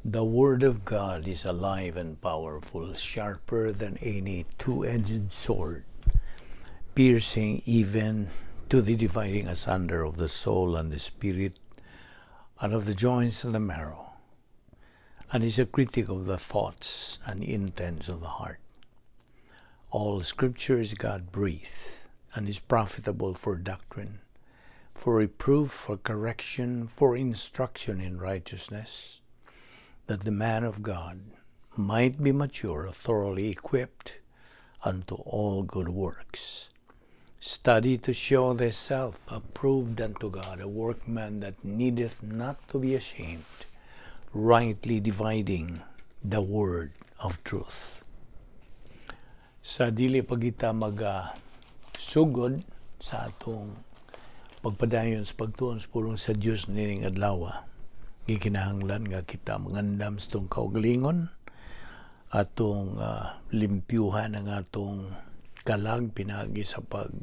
The Word of God is alive and powerful, sharper than any two-edged sword, piercing even to the dividing asunder of the soul and the spirit, and of the joints and the marrow, and is a critic of the thoughts and intents of the heart. All Scripture is God-breathed, and is profitable for doctrine, for reproof, for correction, for instruction in righteousness, that the man of God might be mature, thoroughly equipped unto all good works. Study to show thyself approved unto God, a workman that needeth not to be ashamed, rightly dividing the word of truth. Sa dili pa kita magsugod sa atong pagpadayon sa pagtuon sa pulong sa Dios nining adlaw, gikinahanglan nga kita mangandam sa atong kaugalingon, atong limpyuhan ang atong kalag pinaagi sa paghingalan,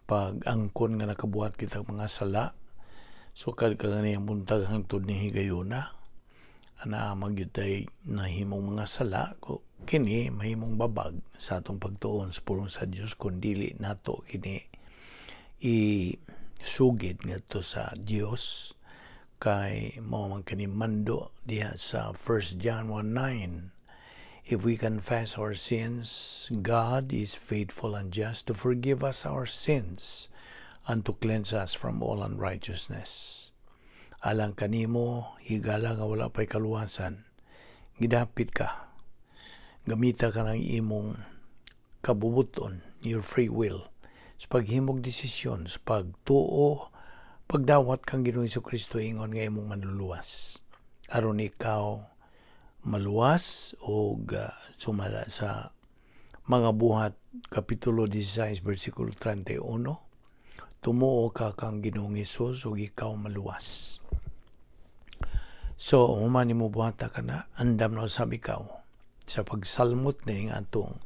pag-angkon nga nakabuhat kita mga sala. So kad kaganiyang buntag hangtod ni higayuna, ana magyutay nahimong mga sala ko kini mahimong babag sa atong pagtuon sa pulong sa Dios kun dili nato kini i sugid ngadto sa Dios, kay mao man kini mando diha sa 1 John 1:9, "If we confess our sins, God is faithful and just to forgive us our sins and to cleanse us from all unrighteousness." Alang kanimo, higala nga wala pay kaluwasan, gidapit ka, gamita ka ng imong kabubuton, your free will, sa paghimog desisyon, sa pagtuo, pagdawat kang Ginoong Kristo ingon nga imong manluluwas, aron ikaw maluwas. Og sumala sa Mga Buhat Kapitulo 16 versikulo 31, tumuo ka kang Ginoong Hesus ug ikaw maluwas. So human nimo buhata kana, andam na usab ikaw sa pagsalmot nining atong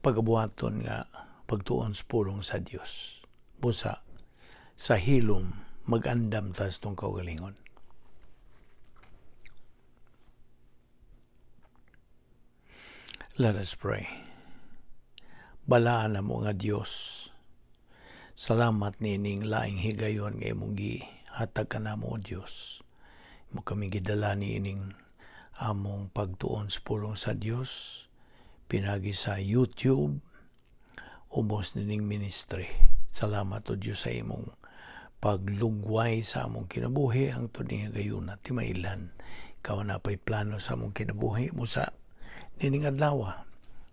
pagabuhaton nga pagtuon sa pulong sa Dios. Busa sa hilom magandam ta sa atong kaugalingon. Let us pray. Balaan na mo nga Dios, salamat nining laing higayon nga imong gihatag kanamo, o Dios. Imo kami gidala niining among pagtuon sa pulong sa Dios pinagi sa YouTube, ubos nining ministry. Salamat, o Dios, sa imong paglugway sa among kinabuhi hangtod ning higayuna. Timailan ikaw na pay plano sa among kinabuhi mo sa nining adlaw.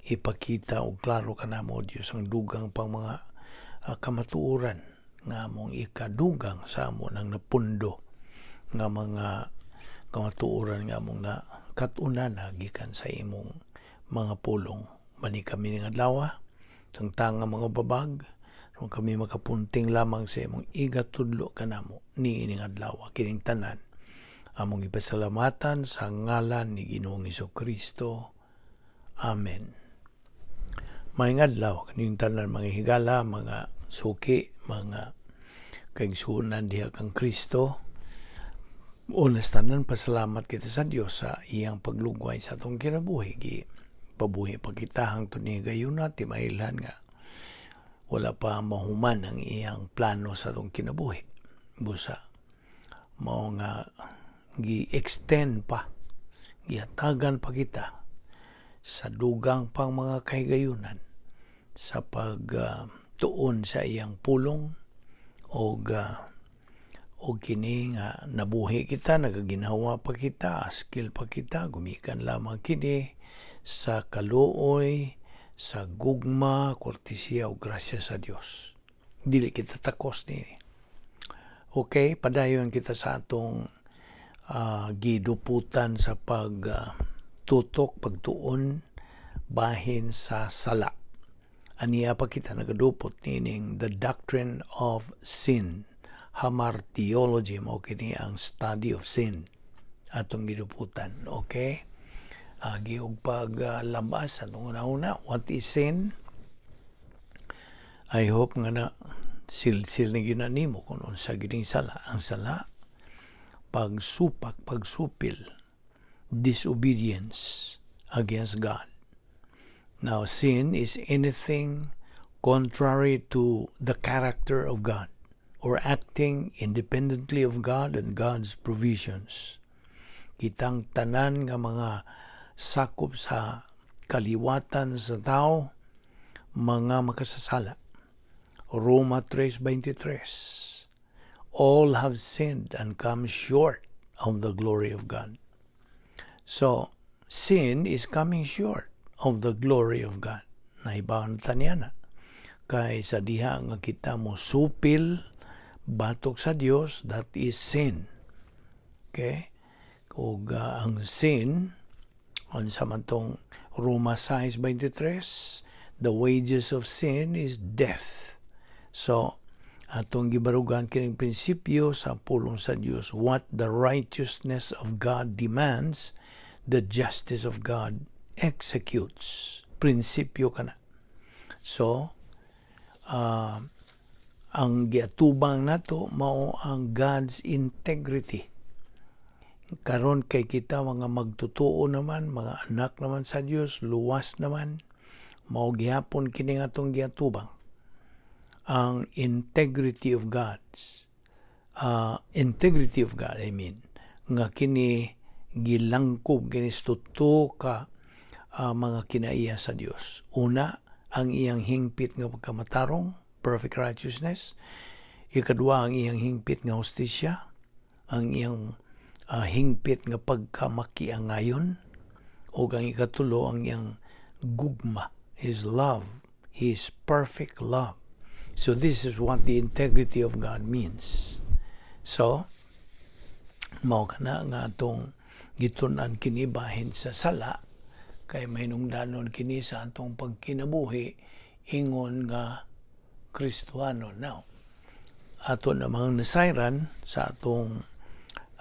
Ipakita og klaro kanamo, o Dios, ang dugang pang mga kamatuoran nga among ikadugang sa amo nang napundo nga mga kamatuoran nga among nakat-unan gikan sa imong mga pulong. Mani kami ning adlaw, tangtang nga mga babag, kung kami makapunting lamang sa imong igatudlo kanamo niining adlaw. Kining tanan among ipasalamatan sa ngalan ni Ginoong Kristo. Amen. Maayong adlaw kaning tanan, mga higala, mga suki, mga kaigsuonan diha kang Kristo. Una sa tanan, pasalamat kita sa Dios sa iyang paglugway sa atong kinabuhi. Gi pabuhi pa kita hangtod ni gayuna, timailhan nga wala pa mahuman ang iyang plano sa atong kinabuhi. Busa mao nga gi-extend pa, gihatagan pa kita sa dugang pang mga kahigayunan sa pagtuon sa iyang pulong og kini nga nabuhi kita, nagaginhawa pa kita, askil pa kita, gumikan lamang kini sa kaluoy, sa gugma, kortesiya o grasya sa Dios. Dili kita takos niini. Okay, padayon kita sa atong giduputan sa pagtutok, pagtuon bahin sa sala. Aniya pa kita nagadupot nining the doctrine of sin. Hamartiology mo kini ang study of sin atong giduputan. Okay? Agi og paglabas atong una-una, what is sin? I hope nga na silsil ni gyud nimo kung unsa gining sala. Ang sala Pagsupak, pagsupil, disobedience against God. Now, sin is anything contrary to the character of God or acting independently of God and God's provisions. Kitang tanan nga mga sakop sa kaliwatan sa tao, mga makasasala. Roma 3:23. All have sinned and come short of the glory of God. So, sin is coming short of the glory of God. Nahibaw ta niya na. Kay sa diha nga kita mo supil batok sa Dios, that is sin. Okay? Ug ang sin, unsa man tong Roma 6:23, the wages of sin is death. So, atong gibarugan kining prinsipyo sa pulong sa Dios: what the righteousness of God demands, the justice of God executes. Prinsipyo kana. So, ang giatubang nato mao ang God's integrity. Karon kay kita mga magtutuo naman, mga anak naman sa Dios, luwas naman, mao gihapon kini atong giatubang ang integrity of God's integrity of God, I mean, nga kini gilangkob kini tuto ka mga kinaiya sa Dios. Una, ang iyang hingpit nga pagkamatarong, perfect righteousness. Ikadua, ang iyang hingpit nga hustisya, ang iyang hingpit nga pagkamakiangayon, ug ang ikatulo, ang iyang gugma, His love, His perfect love. So this is what the integrity of God means. So, mao kana nga atong gitun-an kini bahin sa sala kay mahinungdanon kini sa atong pagkinabuhi ingon nga Kristohano. Now, ato namang nasayran sa atong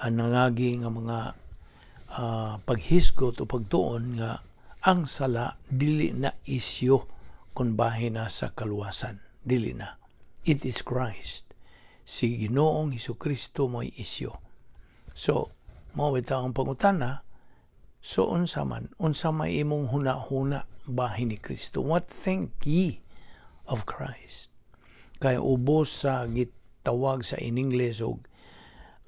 nangagi nga mga paghisgot o pagtuon nga ang sala dili na isyu kung bahin na sa kaluwasan. Dili na. It is Christ. Si Ginoong Hesus Kristo mo'y isyu. So, mao bitaw ang pangutana, so unsa man, unsa may imong huna-huna bahin ni Kristo? What think ye of Christ? Kay ubos sa gitawag sa in English og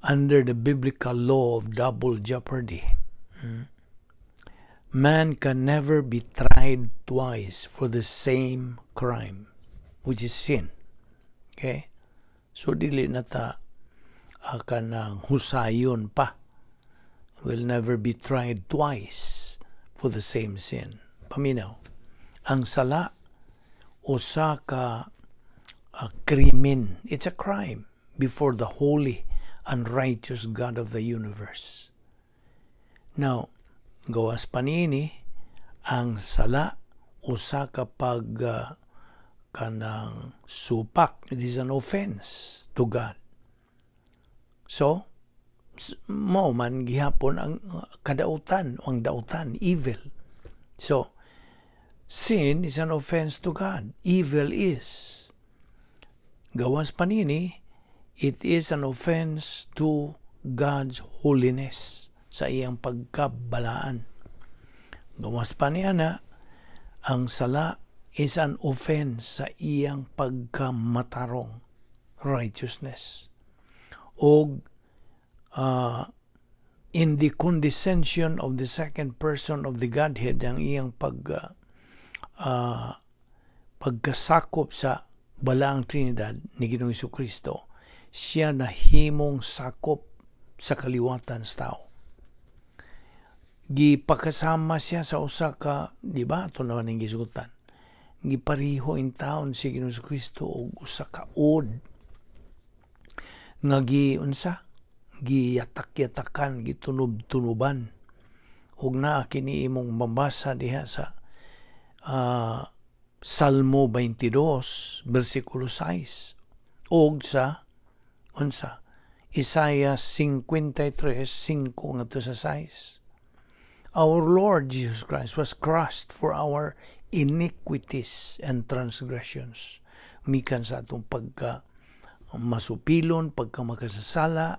under the biblical law of double jeopardy. Man can never be tried twice for the same crime, which is sin. Okay? So dili na ta kanang husayon pa. Will never be tried twice for the same sin. Paminaw. Ang sala usa ka krimen. It's a crime before the holy and righteous God of the universe. Now, gawas pa niini, ang sala usa ka pag kanang supak. It is an offense to God. So, mao man gihapon ang kadautan o ang dautan, evil. So, sin is an offense to God. Evil is. Gawas pa niini, it is an offense to God's holiness, sa iyang pagkabalaan. Gawas pa niya na, ang sala is an offense sa iyang pagkamatarong, righteousness. Og in the condescension of the second person of the Godhead, ang iyang pagkasakop sa Balaang Trinidad ni Ginoong Kristo, siya nahimong sakop sa kaliwatan sa tao. Gipakasama siya sa usa ka, di ba? Ato naman ang gisugutan. Gipariho in taon si Ginoong Kristo og usa ka ud nga gi unsa, giyatak-yatakan, gitunob-tunoban, ug naa kini imong mabasa diha sa Salmo 22 bersikulo 6 og sa unsa, Isaiah 53:5 ngadto sa 6. Our Lord Jesus Christ was crushed for our iniquities and transgressions. Mikan sa atong pagka masupilon, pagka makasasala,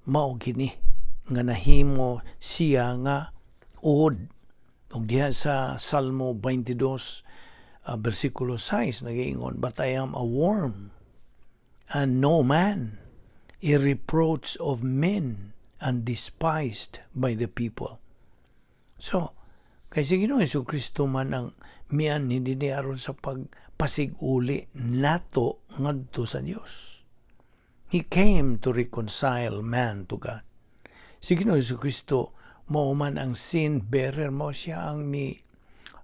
Mao kini nga nahimo siya nga uod. Ug diha sa Salmo 22 versikulo 6 nagaingon, "But I am a worm and no man, a reproach of men and despised by the people." So, kay si Ginoong Kristo man ang mianhi dinhi aron sa pagpasig-uli nato ngadto sa Dios. He came to reconcile man to God. Si Ginoong Kristo mao man ang sin bearer, mao siya ang mi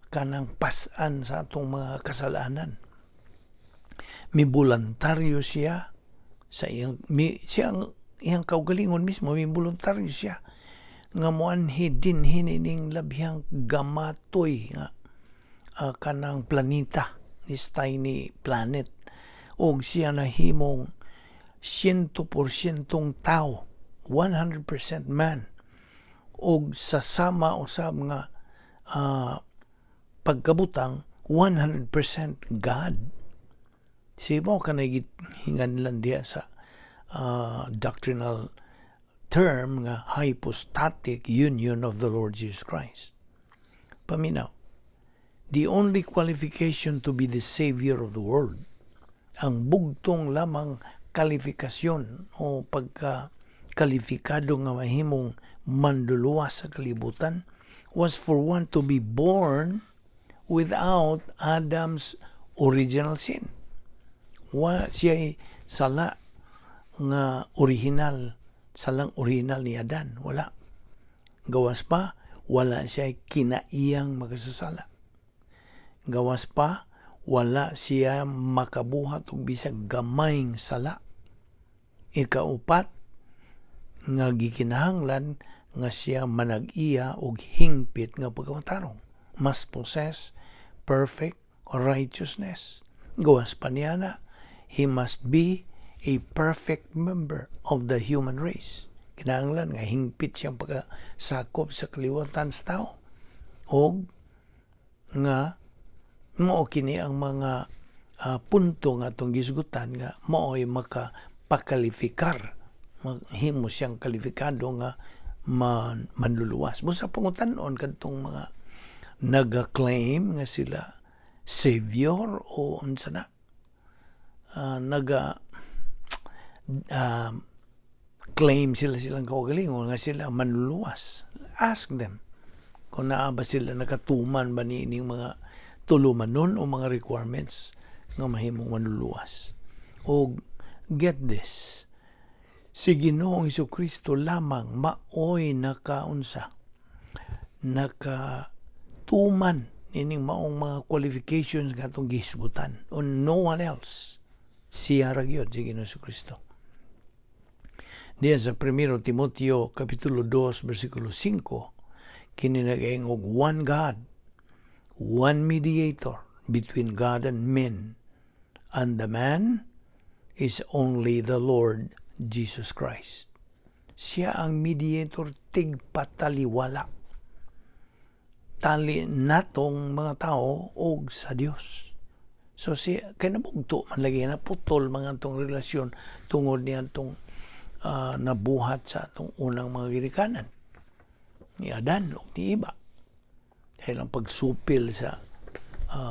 kanang pas-an sa atong mga kasalanan. Mi voluntaryo siya sa iyang mi, siya ang iyang kaugalingon mismo, mi voluntaryo siya nga moanhi dinhi ning labhang gamatoy nga kanang planeta, this tiny planet, og siya nahimong 100% tao, 100% man, og sa sama usab nga pagkabutang, 100% God. Si mao kanay hinganlan diha sa doctrinal term nga hypostatic union of the Lord Jesus Christ. Paminaw. The only qualification to be the Savior of the world, ang bugtong lamang kalifikasyon o pagka kalifikado nga mahimong manluluwas sa kalibutan, was for one to be born without Adam's original sin. Wa siya sala nga original, salang original ni Adan, wala. Gawas pa, wala siya kinaiyang makasasala. Gawas pa, wala siya makabuhat og bisag gamayng sala. Ikaupat, nga gikinahanglan nga siya manag-iya og hingpit nga pagkamatarong. Must possess perfect righteousness. Gawas pa niya na, he must be a perfect member of the human race. Kinahanglan nga hingpit siyang pagkasakop sa kaliwatan sa tao. Og nga mao kini ang mga punto nga atong gisgutan nga mao'y makapakalifikar, mahimo siyang kalifikado nga manluluwas. Busa pangutan-on kadtong mga naga-claim nga sila savior o unsa na, naga claim sila silang kaugalingon nga sila manluluwas. Ask them kung naa ba sila, nakatuman ba ni ining mga tulumanon o mga requirements nga mahimong manluluwas. O get this, si Ginoong Kristo lamang maoy nakaunsa, nakatuman ining maong mga qualifications nga atong gihisgutan, o no one else. Siya ra gyud, si Ginoong Kristo. Diya sa 1 Timoteo kapitulo 2 bersikulo 5, kini nagaingog, "One God, one mediator between God and men, and the man is only the Lord Jesus Christ." Siya ang mediator, tigpataliwala tali natong mga tao og sa Dios. So si kay nabugto man lagi, na putol mga atong relasyon tungod niya atong nabuhat sa atong unang mga ginikanan ni Adan ug ni Eva. Dahil ang pagsupil sa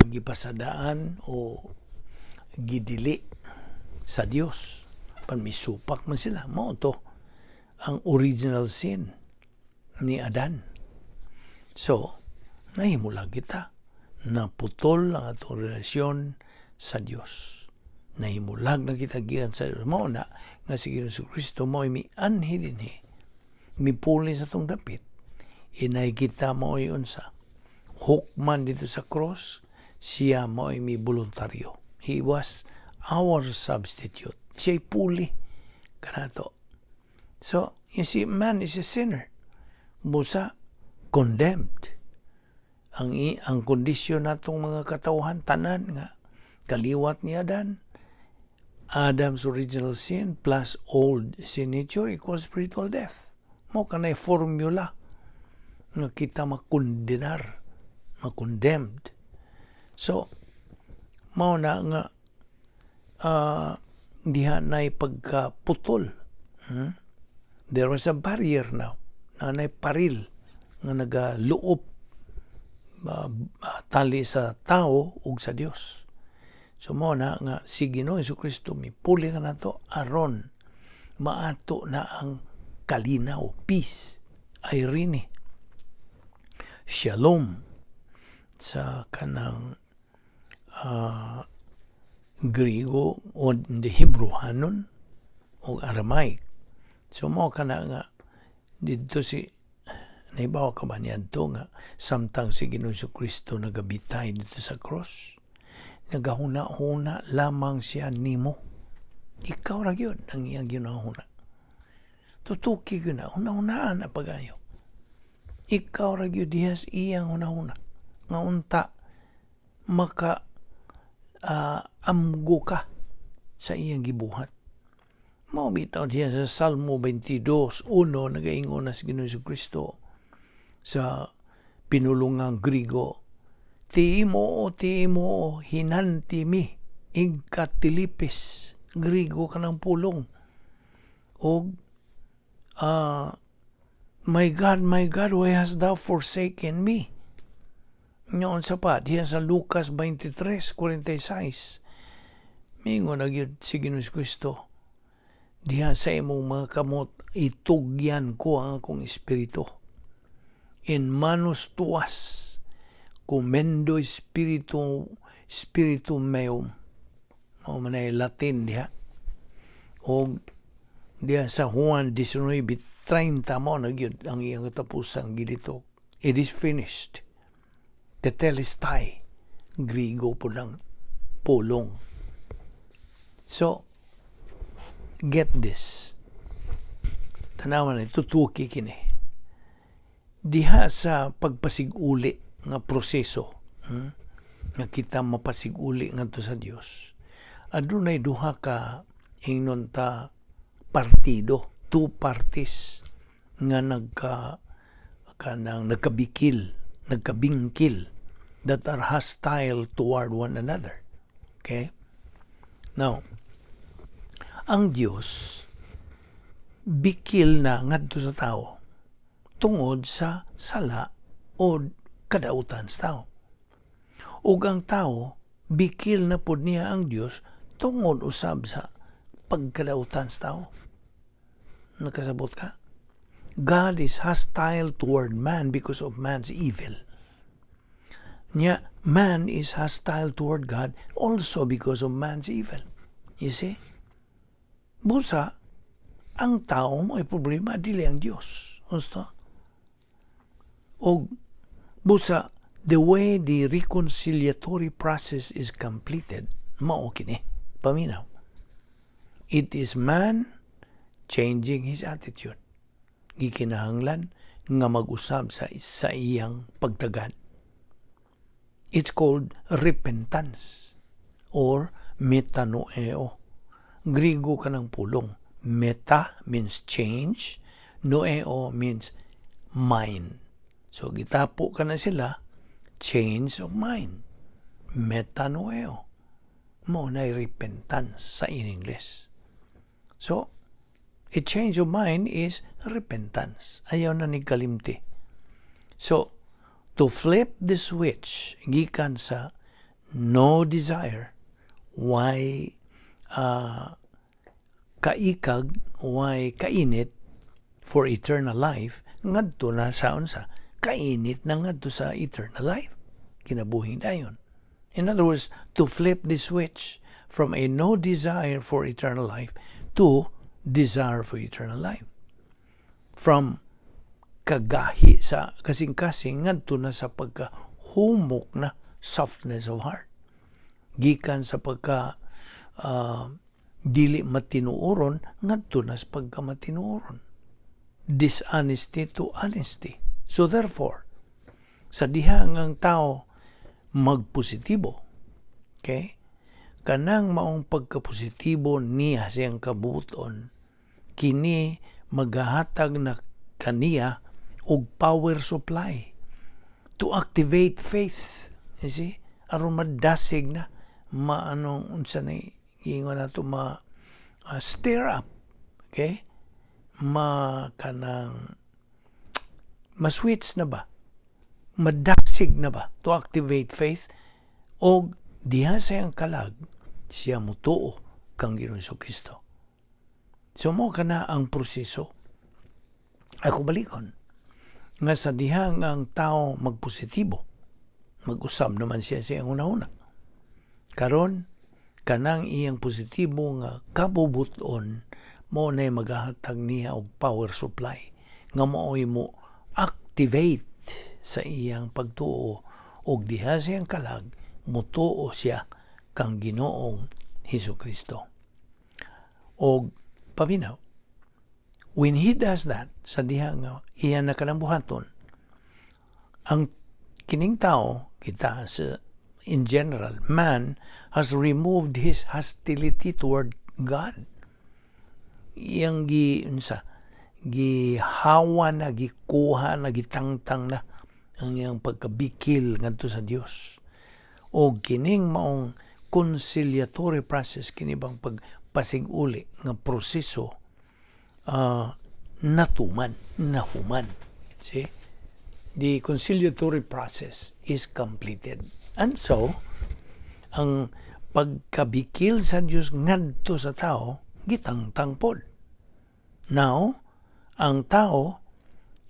gipasadaan o gidili sa Dios, pan misupak man sila, mao to ang original sin ni Adan. So, nahimulag kita. Naputol ang atong relasyon sa Dios. Nahimulag na kita gikan sa Dios. Mao na nga si Ginoong Kristo mao mianhi dinhi. Mipuli sa atong dapit. Inay kita mao'y unsa, hukman dito sa cross, siya mao'y mi voluntaryo. He was our substitute. Siya'y puli kanato. So, you see, man is a sinner. Busa, condemned. Ang kondisyon natong mga katawhan tanan nga kaliwat ni Adan, Adam's original sin plus old sin nature equals spiritual death. Mao kanay formula nga kita makondenar, makondemned. So, mao na nga Diha na'y pagkaputol. There was a barrier now. Naa nay paril nga nagaluop tali sa tao ug sa Dios. So mao na nga si Ginoo Kristo mipuli kanato aron maato na ang kalinaw, peace, eirene, shalom sa kanang Griego o the Hebrew hanon o Aramaic. So mao kana nga didto si nahibaw ka ba niadto nga samtang si Ginoo Kristo nagabitay didto sa cross, nagahuna-huna lamang siya nimo? Ikaw ra gyud ang iyang ginahuna. Tutuki gyud na, huna-hunaan na pagayo. Ikaw ra gyud diha sa iyang hunahuna. Nga unta maka amgo ka sa iyang gibuhat. Mao bitaw diha sa Salmo 22:1, nagaingon na si Ginoo Kristo sa pinulungang Grigo, "Ti imo, ti imo, hinanti mi, igkatilipis." Grigo kanang pulong. Og "My God, my God, why hast thou forsaken me?" Ngayon sa pa, diya sa Lucas 23:46, mingon na gyud si Ginoo Kristo, "Diha sa imong mga kamot, itugyan ko ang akong espiritu." "In manus tuas, commendo spiritum meum." Mao man ay Latin diha. O diha sa Juan 19:30, mao na gyud ang iyang katapusan gidito. "It is finished." Tetelestai. Grigo pod ang pulong. So, get this. Tanawan na, tutuki kini. Diha sa pagpasiguli nga proseso, nga kita mapasiguli ngadto sa Dios, adunay duha ka, ingnon ta, partido, two parties nga nagka kanang nagkabikil, nagkabingkil, that are hostile toward one another. Okay? Now, ang Dios bikil na ngadto sa tao tungod sa sala o kadautan sa tao. Ug ang tao bikil na pod niya ang Dios tungod usab sa pagkadautan sa tao. Nakasabot ka? God is hostile toward man because of man's evil. Nya, man is hostile toward God also because of man's evil. You see? Busa, ang tao mao'y problema, dili ang Dios. Gusto? O busa, the way the reconciliatory process is completed, mao kini. Paminaw. It is man changing his attitude. Gikinahanglan nga mag-usab sa iyang pagtagad. It's called repentance or metanoeo. Grigo kanang pulong. Meta means change, noeo means mind. So gitapo ka na sila, change of mind. Metanoeo. Mao na repentance sa in English. So, a change of mind is repentance. Ayaw na ni kalimti. So, to flip the switch, gikan sa no desire, why kaikag, why kainit for eternal life, ngadto na sa unsa? Kainit na ngadto sa eternal life. Kinabuhing dayon. In other words, to flip the switch from a no desire for eternal life to desire for eternal life. From kagahi sa kasing-kasing ngadto na sa pagkahumok na, softness of heart. Gikan sa pagka dili matinuoron ngadto na sa pagka matinuoron. Dishonesty to honesty. So therefore, sa diha nga ang tao magpositibo, okay? Kanang maong pagkapositibo niya siyang kabuton, kini magahatag na kaniya og power supply to activate faith. You see? Aron madasig na, maanong unsa na ingon nato ma stir up, okay? Ma kanang ma-switch na ba? Madaksig na ba to activate faith og diha sa iyang kalag siya mutuo kang Ginoong Kristo. So mo kana ang proseso. Ako balikon nga sa diha nga ang tao magpositibo, mag-usab naman siya sa iyang una-una. Karon kanang iyang positibo nga kabubuton mo na magahatag niya og power supply nga maoy mo activate sa iyang pagtuo og diha sa iyang kalag mutuo siya kang Ginoong Hesus Kristo. Og paminaw, when he does that, sa diha nga iya na kanang buhaton, ang kining tao, kita sa in general, man has removed his hostility toward God. Iyang gi unsa, gihawa na, gikuha na, gitangtang na ang iyang pagkabikil ngadto sa Dios. O kining maong conciliatory process, kini bang pagpasig-uli nga proseso, natuman, nahuman. See? The conciliatory process is completed. And so, ang pagkabikil sa Dios ngadto sa tao gitangtang pod. Now, ang tao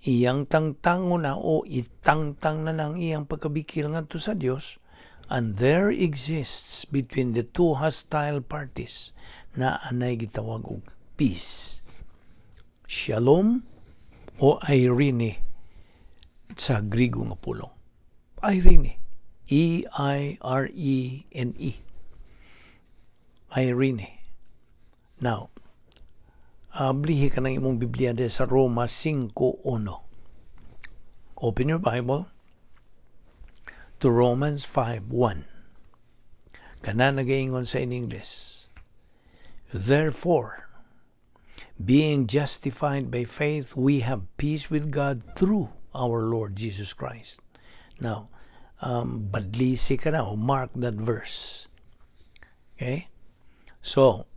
iyang tangtango na o itangtang na ng iyang pagkabikil ngadto sa Dios, and there exists between the two hostile parties na anay gitawag og peace. Shalom o Irene sa Grigo nga pulong. Irene. Eirene. Irene. Now, ablihi ka ng imong Biblia de sa Roma 5.1. Open your Bible to Romans 5.1. Kana nagaingon sa in English. "Therefore, being justified by faith, we have peace with God through our Lord Jesus Christ." Now, badlisi ka na o mark that verse. Okay? So,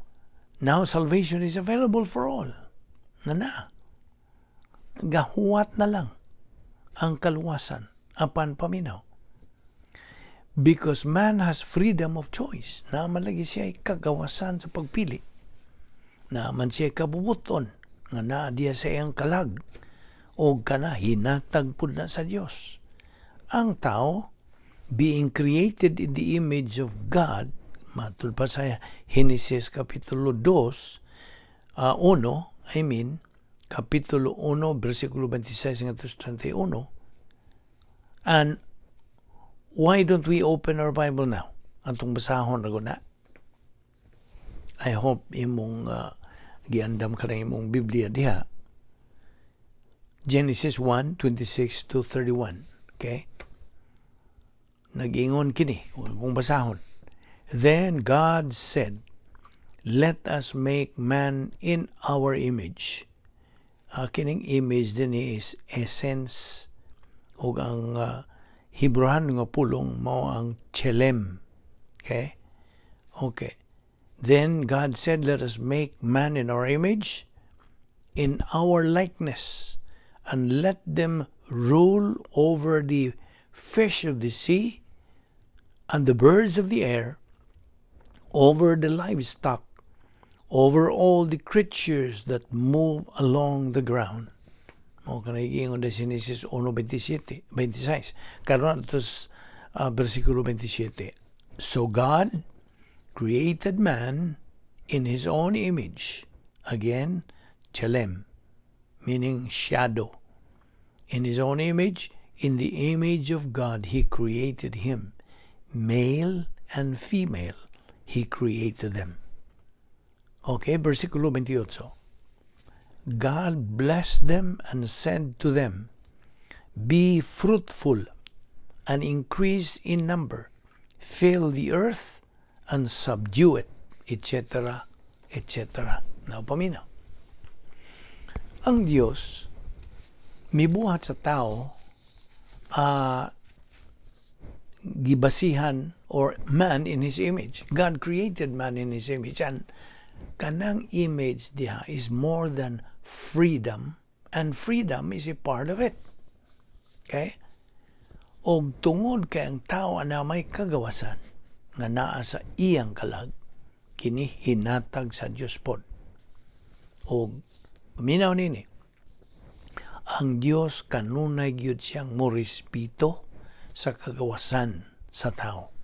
now salvation is available for all. Na na. Gahuwat na lang ang kaluwasan apan paminaw. Because man has freedom of choice. Na man lagi siya kagawasan sa pagpili. Na man siya kabubuton nga naa diya sa iyang kalag o kana hinatag pud na sa Dios. Ang tao, being created in the image of God, matul pa sa Genesis Kapitulo 2, 1, I mean, Kapitulo 1, versikulo 26 ngadto 31. And why don't we open our Bible now? Atong basahon ra na. I hope imong giandam ka na imong Biblia diha. Genesis 1:26 to 31. Okay? Nag-ingon kini, kung basahon. "Then God said, 'Let us make man in our image.'" Kining image din is essence ug ang Hebrehan nga pulong mao ang chelem. Okay? Okay. "Then God said, 'Let us make man in our image, in our likeness, and let them rule over the fish of the sea and the birds of the air, over the livestock, over all the creatures that move along the ground.'" Mo kanay giingon sa Genesis 1:27, 26. Karon ato versikulo 27. "So God created man in his own image." Again, chelem, meaning shadow. "In his own image, in the image of God, he created him. Male and female, he created them." Okay, versikulo 28. "God blessed them and said to them, 'Be fruitful and increase in number, fill the earth and subdue it,' etc., etc." Now, paminaw. Ang Diyos, mibuhat sa tao, gibasihan or man in His image. God created man in His image and Kanang image diha is more than freedom, and freedom is a part of it. Okay? Og tungod kay ang tao ana may kagawasan nga naa sa iyang kalag, kini hinatag sa Dios pod. Og paminaw nini, ang Dios kanunay gyud siyang morespeto sa kagawasan sa tao.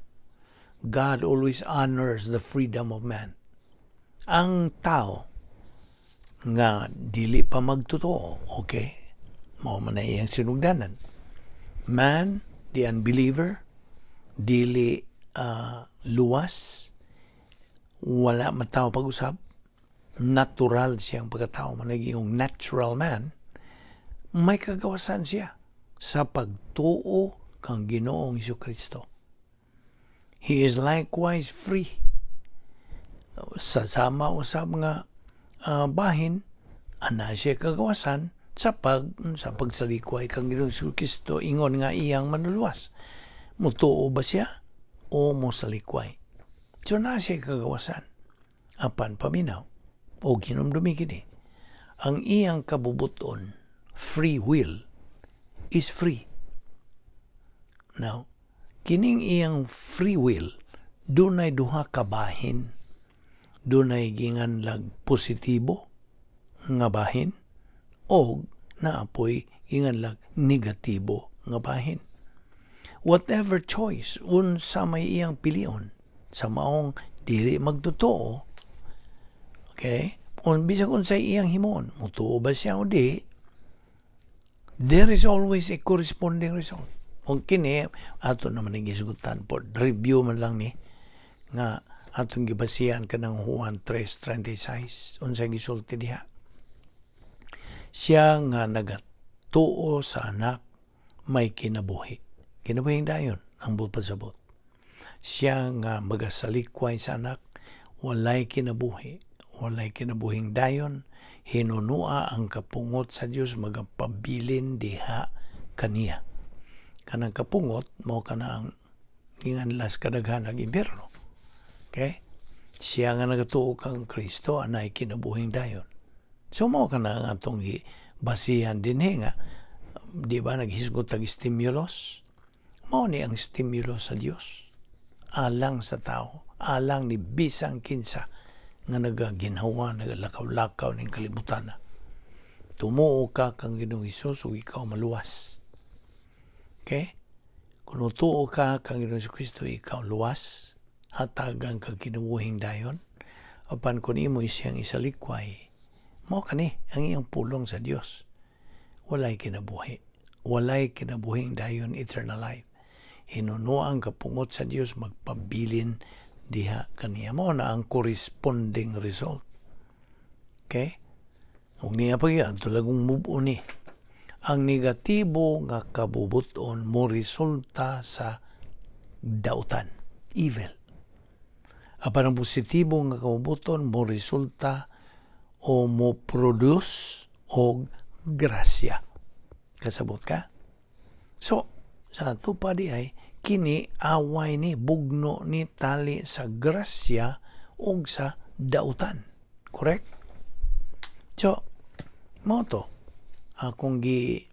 God always honors the freedom of man. Ang tao nga dili pa magtotoo, okay, mao man na iyang sinugdanan. Man, the unbeliever, dili luwas, wala matao pag-usab, natural siyang pagkatao, man yung natural man, may kagawasan siya sa pagtuo kang Ginoong Kristo. He is likewise free. Sa sama usab nga bahin, ana siya kagawasan sa pagsalikway kang Ginoong Kristo ingon nga iyang manuluwas. Mutuo ba siya o mosalikway? So na siya kagawasan. Apan paminaw o hinumdumi kini, ang iyang kabubuton, free will, is free. Now, kining iyang free will, dunay duha ka bahin. Dunay ginganlag positibo nga bahin o naapoy ginganlag negatibo nga bahin. Whatever choice unsa may iyang pilion sa maong dili magtotoo, okay, kung bisag unsay iyang himon, mutuo ba siya o di, there is always a corresponding result. Kung kini ato naman ang gisugutan po, review man lang ni nga atong gibasihan kanang Juan 3:36. Unsay gisulti diha? Siya nga nagatuo sa Anak may kinabuhi, kinabuhing dayon ang pasabot. Siya nga magasalikway sa Anak walay kinabuhi, walay kinabuhing dayon. Hinunua ang kapungot sa Dios magapabilin diha kaniya. Kanang kapungot mao kana ang ginganlas kadaghan ang impyerno. Okay? Siya nga nagatuo kang Kristo anay kinabuhing dayon. So mao kana ang atong basihan dinhi nga di ba naghisgot tag stimulus? Mao ni ang stimulus sa Dios alang sa tao, alang ni bisang kinsa nga nagaginhawa, nagalakaw-lakaw ning kalibutan. Tumuo ka kang Ginoong Hesus ug ikaw maluwas. Okay? Kung tuo ka kang Ginoong Kristo, ikaw luwas, hatagan kag kinabuhing dayon. Apan kung imo siyang isalikway, mao kani ang iyang pulong sa Dios. Walay kinabuhi. Walay kinabuhing dayon, eternal life. Hinunuang kapungot sa Dios magpabilin diha kaniya. Mo na ang corresponding result. Okay? Ug niya pa gyud tulagong move on ni. Ang negatibo nga kabubuton mo resulta sa dautan, evil. Apan ang positibo nga kabubuton mo resulta o mo produce og grasya. Kasabot ka? So, sa ato pa di ay, kini away ni, bugno ni tali sa grasya og sa dautan. Correct? So, mo to, akong gi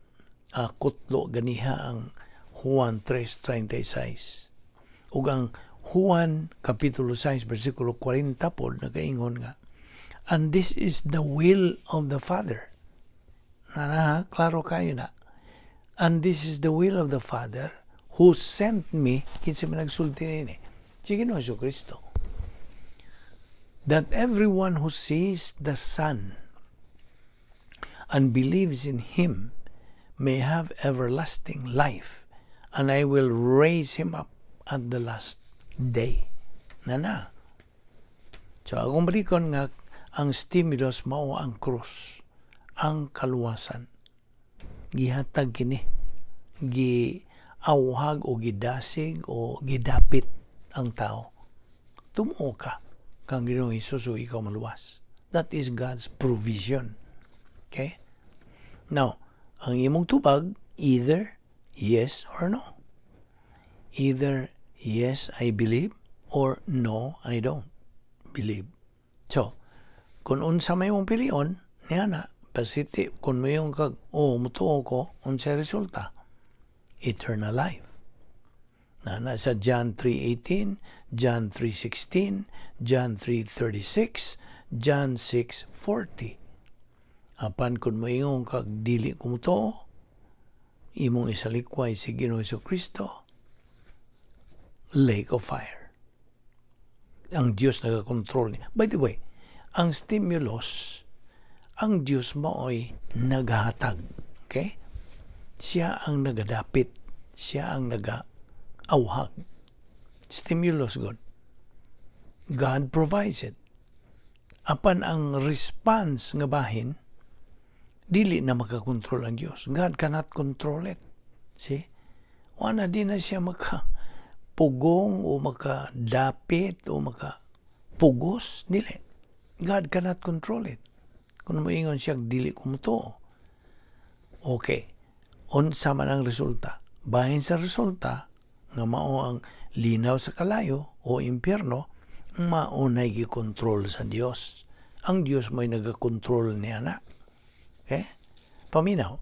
kutlo ganiha ang Juan 3:36. Ug ang Juan Kapitulo 6 versikulo 40 pod nagaingon nga, "And this is the will of the Father." Na, na klaro kayo na. "And this is the will of the Father who sent me," kinsa man nagsulti nini? Si Ginoong Kristo. "That everyone who sees the Son and believes in him may have everlasting life, and I will raise him up at the last day." Na na. So, akong balikon nga ang stimulus mao ang krus, ang kaluwasan. Gihatag kini, gi awhag o gidasig o gidapit ang tao. Tumuo ka kang Ginoong Hesus o ikaw maluwas. That is God's provision. Okay? Now, ang imong tubag, either yes or no. Either yes, I believe, or no, I don't believe. So, Kung unsa may mong pilion, niya na, pasiti, kung moingon kag, "Oh, mutuo ko," unsa resulta? Eternal life. Na sa John 3:18, John 3:16, John 3:36, John 6:40. Apan kung moingon kag dili ko mutuo, imong isalikway si Ginoong Kristo, lake of fire. Ang Diyos nagakontrol niya. By the way, ang stimulus, ang Diyos mao'y naghatag. Okay? Siya ang nagadapit. Siya ang naga-awhag. Stimulus God. God provides it. Apan ang response nga bahin, dili na makakontrol ang Diyos. God cannot control it. See? Wala di na siya maka pugong o makadapit o makapugos. Dili. God cannot control it. Kung moingon siya, dili ko mutuo. Okay. Unsa man ang resulta? Bahin sa resulta, nga mao ang linaw sa kalayo o impyerno, mao nay gikontrol sa Dios. Ang Dios may nagakontrol niya na. Okay? Paminaw,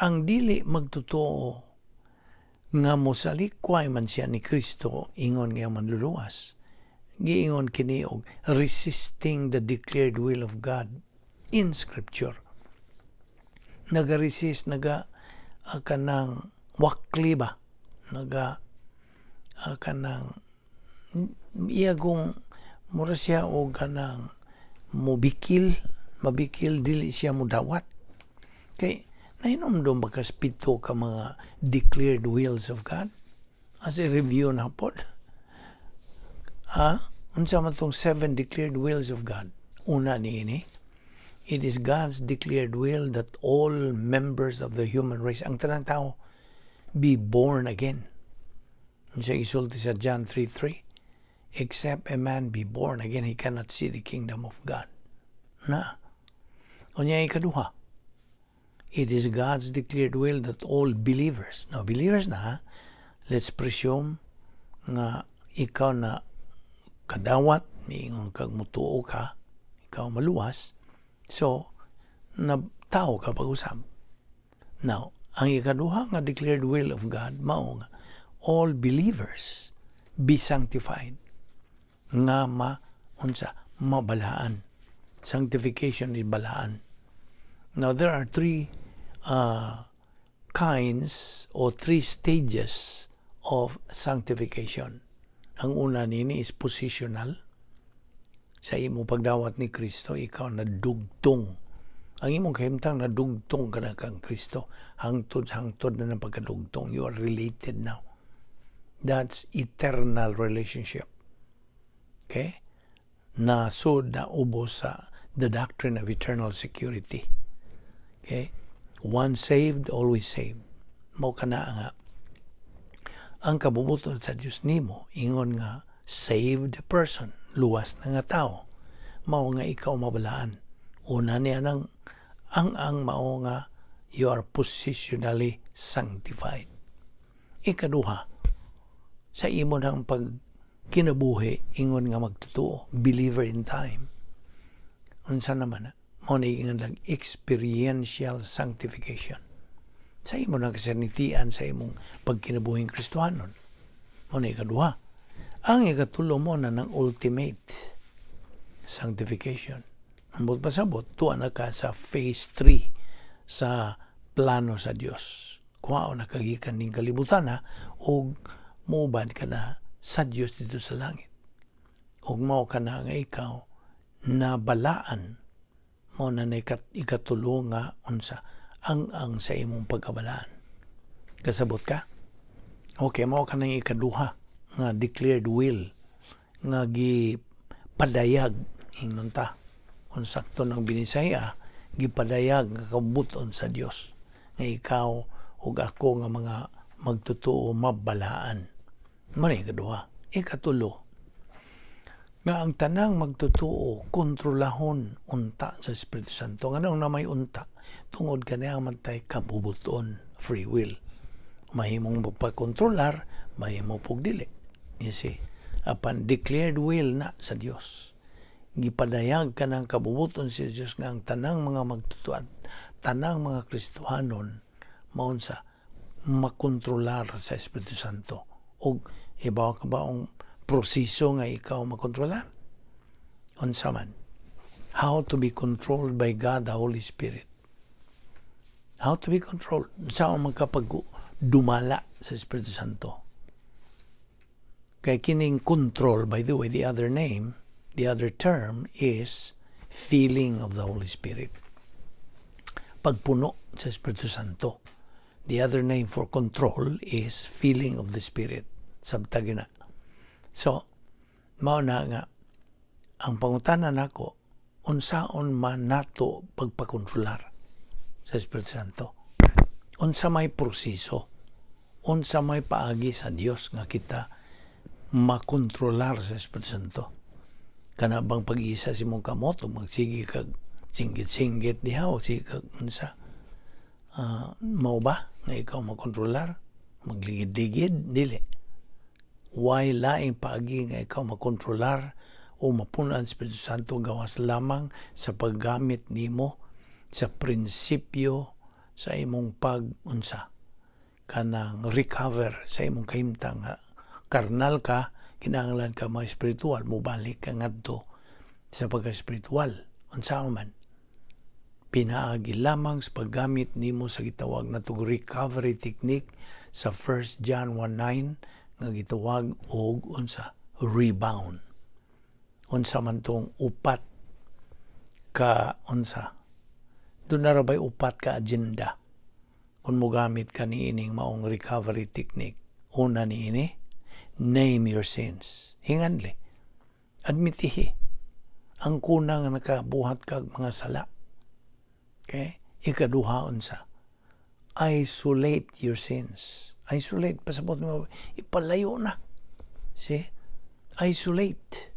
ang dili magtotoo nga mosalikway man siya ni Kristo ingon nga manluluwas. Giingon kini og resisting the declared will of God in Scripture. Naga-resist, naga kanang wakli ba? Naga kanang iyagong mura siya og kanang mobikil, mabikil, dili siya mudawat. Kay nahinomdom ba kas pito ka mga declared wills of God? As a review na pod. Ha? Unsa man tong seven declared wills of God? Una niini, it is God's declared will that all members of the human race, ang tanang tao, be born again. Unsa isulti sa John 3:3? "Except a man be born again, he cannot see the kingdom of God." Na. Unya ikaduha, it is God's declared will that all believers, now believers na, ha? Let's presume nga ikaw na kadawat, niingon kag mutuo ka, ikaw maluwas, so, na tao ka pag-usab. Now, ang ikaduha nga declared will of God, mao nga, all believers be sanctified. Nga ma, unsa, mabalaan. Sanctification is balaan. Now, there are three kinds or three stages of sanctification. Ang una nini is positional. Sa imong pagdawat ni Kristo, ikaw nadugtong. Ang imong kahimtang, nadugtong ka na kang Kristo. Hangtod hangtod na ng pagkadugtong. You are related now. That's eternal relationship. Okay? Nasod na ubos sa the doctrine of eternal security. Okay? Once saved, always saved. Mao kana nga ang kabubuton sa Dios nimo ingon nga saved person, luwas na nga tao, mao nga ikaw mabalaan. Una niya nang ang mao nga you are positionally sanctified. Ikaduha, sa imo nang pag kinabuhi ingon nga magtotoo, believer in time. Unsa naman na? Mao ni ingon lang experiential sanctification. Sa imo nang kasanitian sa imong pagkinabuhing Kristohanon. Mao na ikaduha. Ang ikatulo mo na ng ultimate sanctification. Ambot pasabot, tuwa na ka sa phase 3 sa plano sa Dios. Kuwao na kagikan ning kalibutan na og muuban ka na sa Dios dito sa langit. Og mao ka na nga ikaw na balaan mo na ikatulo nga unsa ang sa imong pagkabalaan. Kasabot ka? Okay, mao ka nang ikaduha nga declared will nga gipadayag ingnon ta. Kung sakto ng Binisaya, gipadayag nga kabuton sa Dios nga ikaw ug ako nga mga magtotoo mabalaan. Mao na ikaduha. Ikatulo, nga ang tanang magtotoo kontrolahon unta sa Espiritu Santo. Nganong na may unta? Tungod kaniya man tay kabubuton, free will. Mahimong magpakontrolar, mahimo pug dili. You see, apan declared will na sa Dios. Gipadayag kanang kabubuton sa Dios nga ang tanang mga magtutuan, tanang mga Kristohanon, maunsa makontrolar sa Espiritu Santo. Og ibaw ka ba ang proseso nga ikaw makontrolar? Unsa man? How to be controlled by God the Holy Spirit? How to be controlled? Sa magkapag dumala sa Espiritu Santo? Kay kining control, by the way, the other name, the other term is filling of the Holy Spirit. Pagpuno sa Espiritu Santo. The other name for control is filling of the Spirit. Sabtag na. So, mao na nga, ang pangutana nako, unsaon man nato pagpakontrolar sa Espiritu Santo? Unsa may proseso? Unsa may paagi sa Dios nga kita makontrolar sa Espiritu Santo? Kana bang pag-isa sa imong kamot o magsige kag singgit-singgit diha o sige kag unsa? Mao ba nga ikaw makontrolar? Magligid-ligid? Dili. Way laing paagi nga ikaw makontrolar o mapuno ang Espiritu Santo gawas lamang sa paggamit nimo sa prinsipyo sa imong pag-unsa, kanang recover sa imong kahimtang nga karnal ka, kinahanglan ka mga espiritual, mobalik ka ngadto sa pagka-espiritual. Unsa man? Pinaagi lamang sa paggamit nimo sa gitawag na recovery technique sa 1 John 1:9 nga gitawag og unsa? Rebound. Unsa man tong upat ka unsa? Doon na ra upat ka agenda kung mogamit ka niining maong recovery technique? Una niini, name your sins. Hinganli. Admitihi ang kunang nga nakabuhat kag mga sala. Okay? Ikaduha, unsa? Isolate your sins. Isolate. Pasabot mo, ipalayo na. See? Isolate.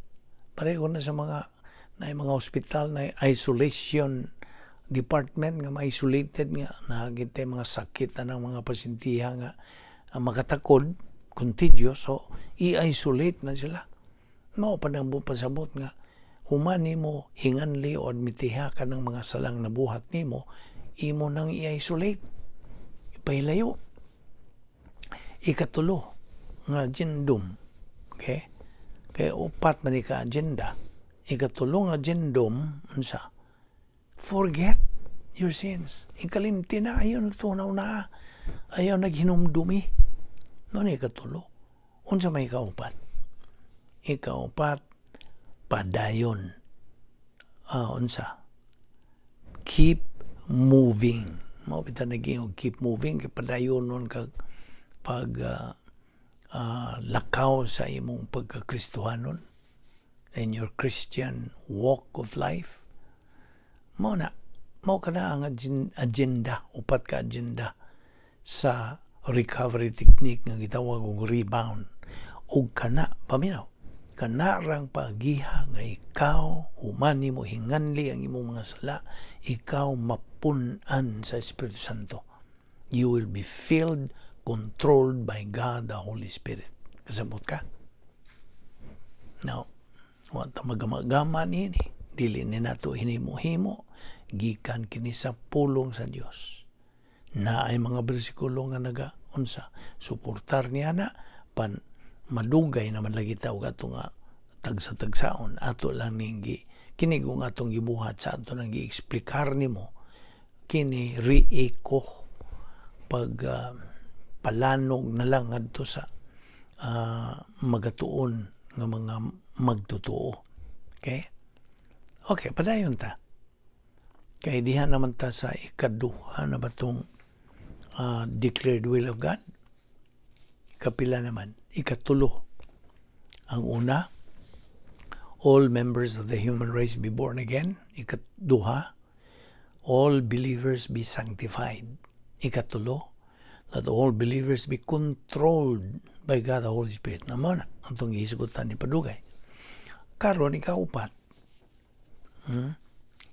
Pareho na sa mga na mga hospital na isolation department nga ma-isolated nga nagitay mga sakit na ng mga pasyentiha nga makatakod, contagious, so i-isolate na sila. Mao pa nang pasabot nga human nimo hinganli o admitiha ka ng mga salang nabuhat nimo, imo nang i-isolate, ipahilayo. Ikatulo nga agendum, okay, kay upat man ka agenda. Ikatulo nga agendum, unsa? Forget your sins. Ikalimti na, ayaw natunaw na, ayaw naghinumdumi no. Ni ikatulo. Unsa may ikaupat? Ikaupat, padayon. Unsa? Keep moving. Mao bitaw naging keep moving kay padayon nun kag pag lakaw sa imong pagkakristohanon, in your Christian walk of life. Mao na, mao kana ang agenda, upat ka agenda sa recovery technique nga gitawag og rebound. Ug kana, paminaw, kana rang pagiha nga ikaw human nimo hinganli ang imong mga sala, ikaw mapun-an sa Espiritu Santo. You will be filled, controlled by God the Holy Spirit. Kasabot ka? Now, wa ta magama-gama niini. Dili ni nato hinimo-himo, gikan kini sa pulong sa Dios. Na ay mga bersikulo nga naga unsa, suportar niya na pan madugay naman lagi ta og ato nga tagsa-tagsaon. Ato lang ning kini kung atong gibuhat sa ato nang gi-eksplikar nimo kini, re-echo, pag palanog na lang ngadto sa magatuon nga mga magtotoo. Okay, padayon ta kay diha naman ta sa ikaduha na batong declared will of God. Kapila naman? Ikatulo. Ang una, all members of the human race be born again. Ikaduha, all believers be sanctified. Ikatulo, that all believers be controlled by God the Holy Spirit. Na na ang itong gihisgutan ni padugay. Karon, ikaupat,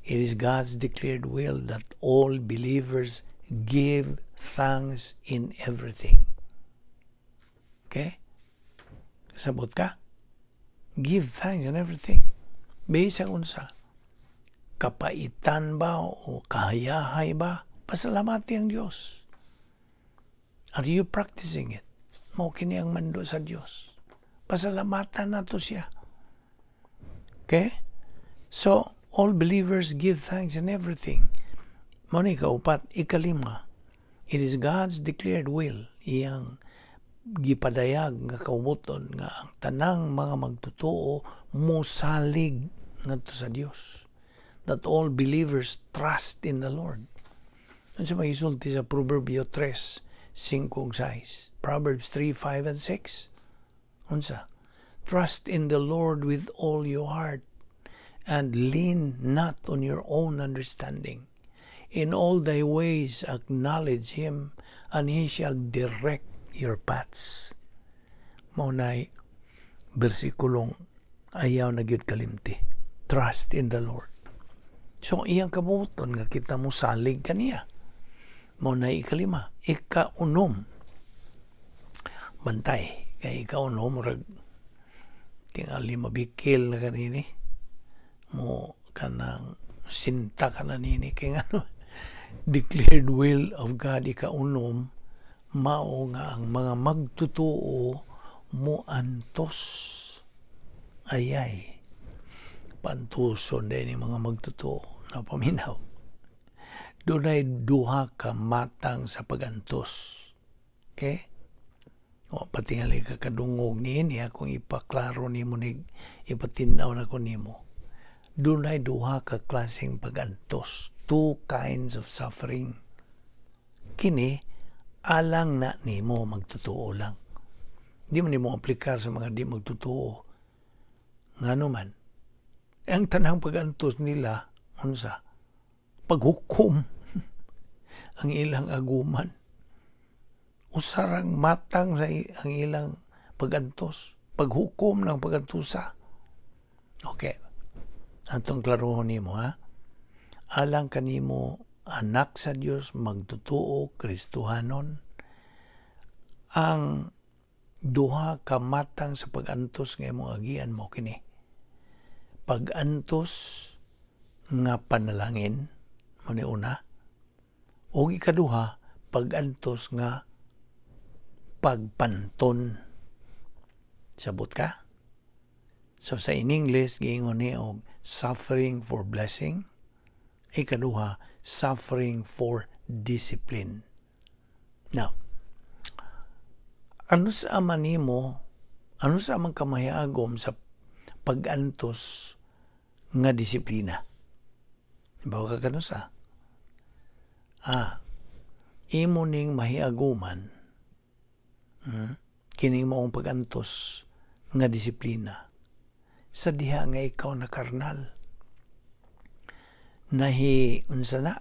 It is God's declared will that all believers give thanks in everything. Okay? Sabot ka? Give thanks in everything. Bisan unsa, kapaitan ba o kahayahay ba, pasalamati ang Dios. Are you practicing it? Mao kini ang mando sa Dios. Pasalamatan nato siya. Okay? So, all believers give thanks in everything. Mao ni kaupat. Ikalima, it is God's declared will, iyang gipadayag nga kabubut-on nga ang tanang mga magtotoo mosalig ngadto sa Dios. That all believers trust in the Lord. Unsa may gisulti sa Proverbio 3, 5 ug 6? Proverbs 3, 5 and 6. Unsa? "Trust in the Lord with all your heart and lean not on your own understanding. In all thy ways acknowledge Him, and He shall direct your paths." Mao nay bersikulong ayaw na gyud kalimti. Trust in the Lord. So iyang kabubut-on nga kita mo salig kaniya. Mao na ikalima. Ikaunom. Bantay. Kay ikaunom, murag tingali mabikil na kanini. Mo kanang sinta ka na nini. Kay ngano, declared will of God, ikaunom, mao nga ang mga magtotoo mo antos. Ayay, pantuson din ni mga magtotoo na paminaw. Dunay duha ka matang sa pagantos. Okay? O patingali ka kadungog niini, akong ipaklaro nimo ni, ipatin-aw nako nimo. Dunay duha ka klaseng pagantos, two kinds of suffering. Kini alang na nimo, magtotoo lang. Di man nimo aplikar sa mga di magtotoo. Ngano man? Ang tanang pagantos nila unsa? Paghukom ang ilang aguman. Usarang matang sa ang ilang pagantos. Paghukom ng pagantusa. Okay. Atong klarohon nimo, ha. Alang kanimo, anak sa Dios, magtotoo, Kristohanon, ang duha ka matang sa pag-antos nga imong agian mo kini. Pag-antos nga panalangin mo ni una, ug ikaduha, pag-antos nga pagpanton. Sabot ka? So sa in English giingon ni og suffering for blessing. Ikaduha, suffering for discipline. Now, ano sa ama nimo, ano sa amang kamahiagom sa pag-antos nga disiplina? Ibaw ka kano sa? Imo ning mahiaguman, kining maong pag-antos nga disiplina sa diha nga ikaw na karnal. Nahi, unsa na,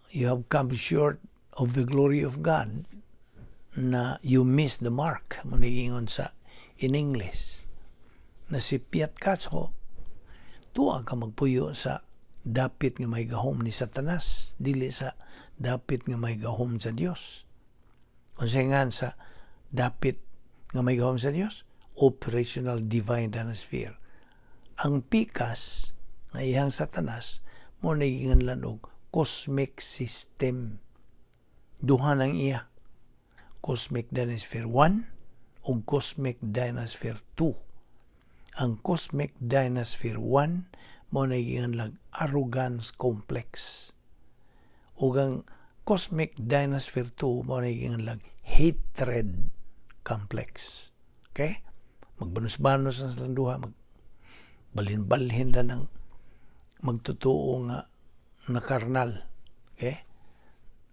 you have come short of the glory of God, na you miss the mark, mo ingon sa in English. Nasipyat ka, so tuwa ka magpuyo sa dapit nga may gahom ni Satanas, dili sa dapit nga may gahom sa Dios. Unsa nga sa dapit nga may gahom sa Dios? Operational divine dynasphere. Ang pikas nga iyang Satanas mo naginganlan og cosmic system. Duha nang iya. Cosmic Dynasphere 1 ug Cosmic Dynasphere 2. Ang Cosmic Dynasphere 1 mo naginganlag arrogance complex. Ug ang Cosmic Dynasphere 2 mo naginganlag hatred complex. Okay? Magbanos-banos na silang duha, mag balhin-balhin na ng magtotoo nga na karnal. Okay?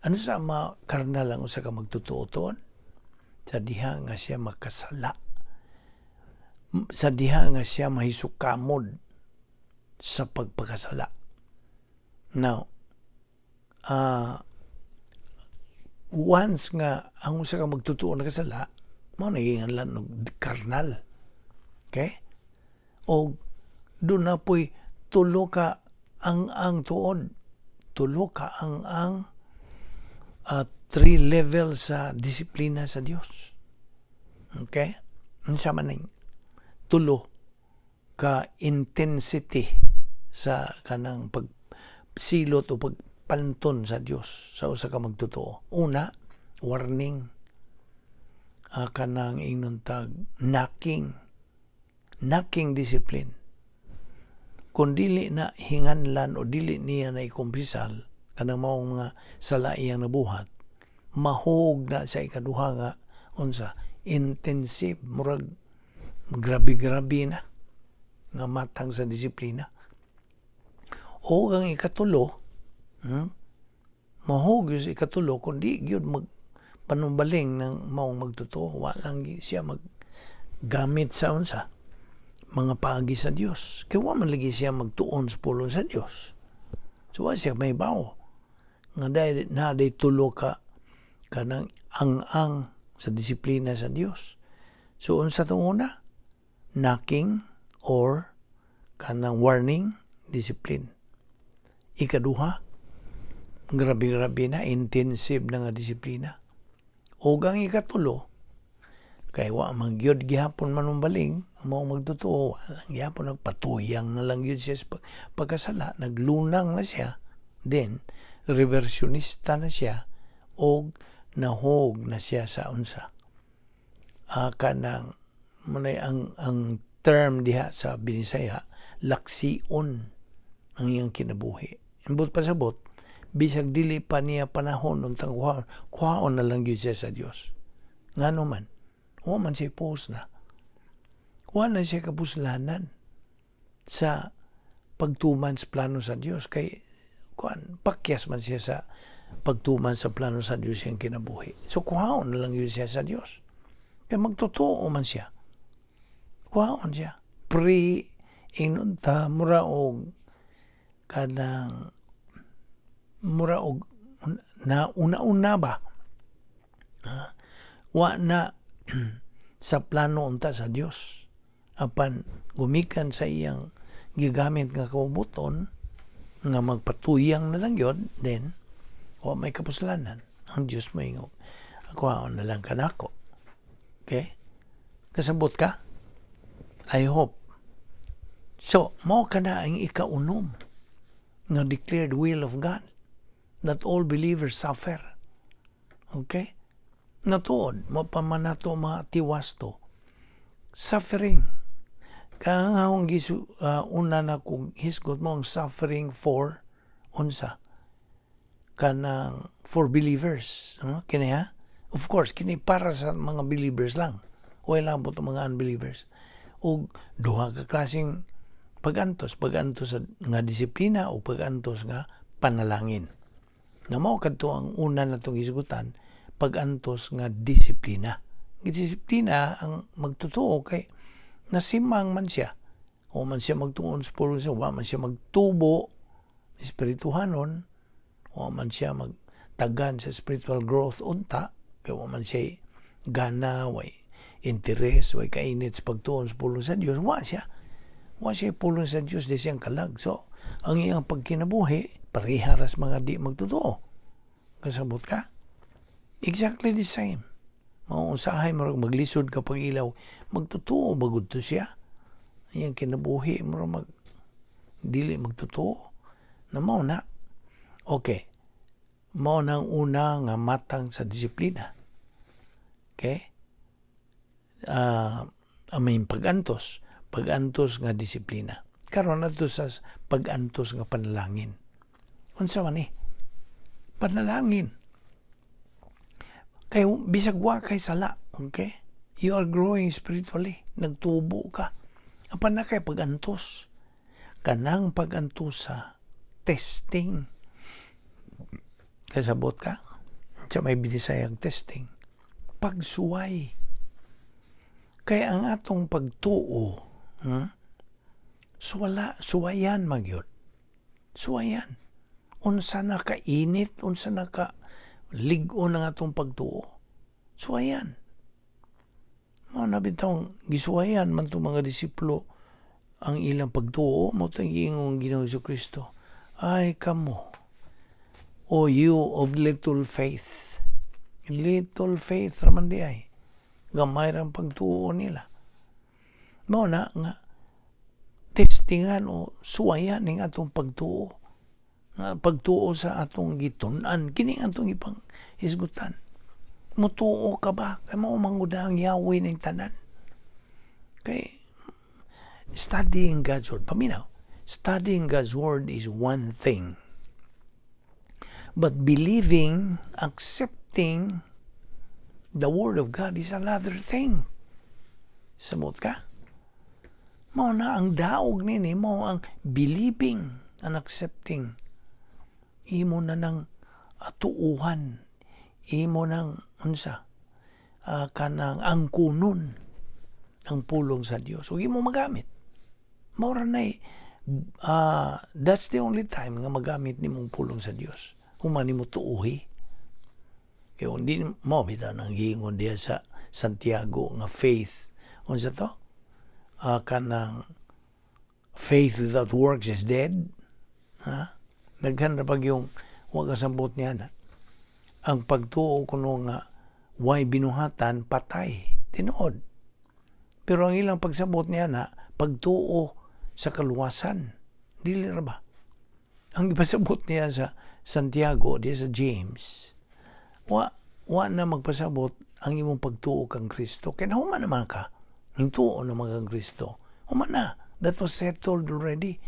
Ano sa ma karnal ang usa ka magtotoo tuon? Sa diha nga siya makasala. Sa diha nga siya mahisukamod sa pagpakasala. Now, once nga ang usa ka magtotoo nakasala, mao na giinganlan og karnal. Okay? O doon na po'y tulo ka ang tuod. Tulo ka ang three level sa disiplina sa Dios. Okay? Unsa man ning tulo ka intensity sa kanang pagsilot o pagpanton sa Dios sa usa ka magtotoo. Una, warning, kanang ingnon tag knocking, knocking discipline. Kung dili na hinganlan o dili niya na ikumpisal kanang maong mga sala iyang nabuhat, mahog na sa ikaduha nga unsa, intensive, murag grabe-grabe na nga matang sa disiplina. O ang ikatulo, mahog sa ikatulo kung di gyud magpanumbaling ng maong magtotoo, wa lang siya maggamit sa unsa mga paagi sa Dios. Kay wa man lagi siya magtuon sa pulong sa Dios. So wa siya may bawo nga dahil na day tulo ka kanang ang-ang sa disiplina sa Dios. So unsa tong una? Knocking or kanang warning discipline. Ikaduha, grabe-grabe na, intensive na nga disiplina. O ang ikatulo, kay wa man gyud gihapon manumbaling mao magtotoo, lang gihapon, nagpatuyang na lang gyud siya sa pagkasala, naglunang na siya, then reversionista na siya og nahog na siya sa unsa, kanang munay ang term diha sa Binisaya, laksion ang iyang kinabuhi. Imbot pasabot, bisag dili pa niya panahon untang kuhaon, kuhaon na lang gyud siya sa Dios. Ngano man, wa man siya post na. Wa na siya kapuslanan sa pagtuman sa plano sa Dios kay kuan, pakyas man siya sa pagtuman sa plano sa Dios siyang kinabuhi. So kuhaon na lang yun siya sa Dios. Kay magtotoo man siya. Kuhaon siya. Pre ingnon ta mura og kanang mura og na una-una ba? Ha? Wa na sa plano unta sa Dios. Apan gumikan sa iyang gigamit nga kaubuton nga magpatuyang na lang yun, then wa may kapuslanan. Ang Dios mo ingog, "Kuhaon na lang kanako." Okay? Kasabot ka? I hope. So, mao kana ang ikaunom nga declared will of God that all believers suffer. Okay? Natuod, mo pa man nato matiwas to. Suffering. Kaya nga akong gisu, una na kong hisgot mo ang suffering for unsa, kanang for believers. Ano? Kini ha? Of course, kini para sa mga believers lang. Wala po mga unbelievers. O duha ka klaseng pagantos, pagantos sa nga disiplina o pagantos nga panalangin. Na mao kadto ang una natong hisgutan, pagantos nga disiplina. Disiplina ang magtotoo kay nasimang man siya. O man siya magtuon sa pulong siya, wa man siya magtubo espirituhanon, wa man siya magtagan sa spiritual growth unta, kay wa man siya gana, way interes, way kainit sa pagtuon sa pulong sa Dios, wa siya. Wa siya pulong sa Dios, di siyang kalag. So, ang iyang pagkinabuhi, pareha ras mga di magtotoo. Kasabot ka? Exactly the same. Mausahay mo maglisod ka pag ilaw, magtotoo bagud to siya. Iyang kinabuhi mo mag dili magtotoo. Na mao na. Okay. Mao na ang una nga matang sa disiplina. Okay? Aming pag-antos, pag-antos nga disiplina. Karon adto sa pag-antos nga panalangin. Unsa man ni? Panalangin. Kay bisag wa kay sala, okay? You are growing spiritually. Nagtubo ka. Apan na kay pag-antos. Kanang pag-antos sa testing. Kasabot ka? Sa may binisayang testing. Pagsuway. Kaya ang atong pagtuo, suwala, suwayan magyod. Suwayan. Unsa na kainit, unsa na ka lig-on ang atong pagtuo. Suwayan. Mao na bitawng gisuwayan man itong mga disipulo ang ilang pagtuo, mo itong giingong Ginoong Kristo. "Ay kamo, O you of little faith." Little faith raman di ay. Gamay ang pagtuo nila. Mao na nga Testingan o suwayan ning atong pagtuo. Nga pagtuo sa atong gitun-an, kini atong ipang hisgutan. Mutuo ka ba? Kay mao man gud ang Yahweh ning tanan. Kay studying God's Word, paminaw, studying God's Word is one thing. But believing, accepting the Word of God is another thing. Samot ka? Mao na ang daog nini, mao ang believing and accepting. Imo na nang tuuhan, imo nang unsa, kanang angkunon ang pulong sa Dios ug imo magamit. Mao ra nay that's the only time nga magamit nimong pulong sa Dios. Human nimo tuuhi. Kay hindi mo bitaw nang giingon diha sa Santiago nga faith, unsa to? Kanang faith without works is dead. Ha? Daghan ra pag yung wa kasabot niya na. Ang pagtuo kuno nga way binuhatan, patay. Tinuod. Pero ang ilang pagsabot niya na pagtuo sa kaluwasan. Dili ra ba? Ang ipasabot niya sa Santiago, diya sa James, wa na magpasabot ang imong pagtuo kang Kristo. Kaya nahuman naman ka. Ning tuo naman kang Kristo. Human na. That was settled already.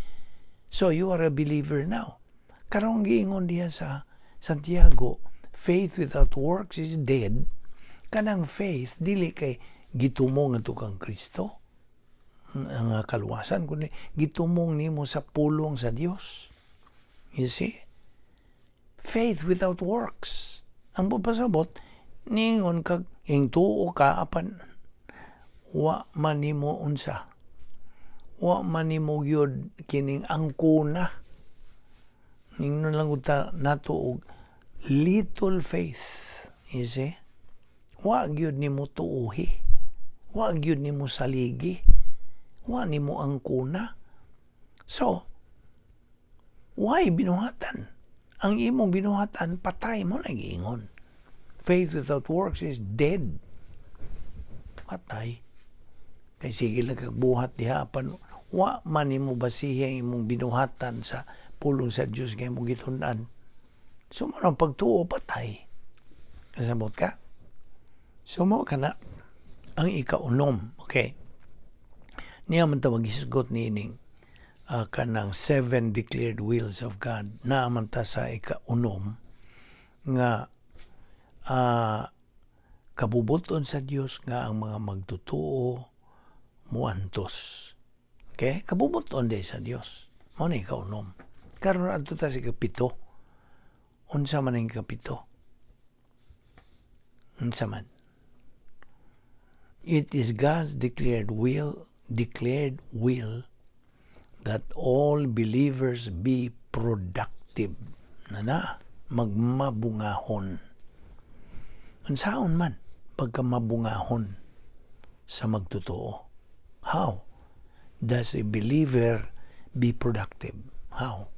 So you are a believer now. Karong giingon diha sa Santiago, faith without works is dead. Kanang faith dili kay gitumong ngadto kang Kristo ang kaluwasan, kundi gitumong nimo sa pulong sa Dios. You see? Faith without works. Ang pagpasabot, ningon kag tuo ka apan wa man nimo unsa. Wa man nimo gyud kining angkuna. Ningnon lang ta nato og little faith. You see? Wa gyud nimo tuuhi. Wa gyud nimo saligi. Wa nimo angkuna. So, why binuhatan? Ang imong binuhatan, patay mo na giingon. Faith without works is dead. Patay. Kay sige lang kag buhat diha apan wa man nimo basihi ang imong binuhatan sa pulong sa Dios nga imong gitun-an. So mo ang pagtuo, patay. Kasabot ka? So mo kana ang ikaunom. Okay. Niya man ta maghisgot niining kanang seven declared wills of God. Naa man ta sa ikaunom nga kabubuton sa Dios nga ang mga magtutuo muantos. Okay? Kabubuton di sa Dios. Mao na ikaunom. Karon adto ta sa ikapito. Unsa man ang ikapito? Unsa man? It is God's declared will that all believers be productive. Na na, magmabungahon. Unsaon man pagka mabungahon sa magtotoo? How does a believer be productive? How?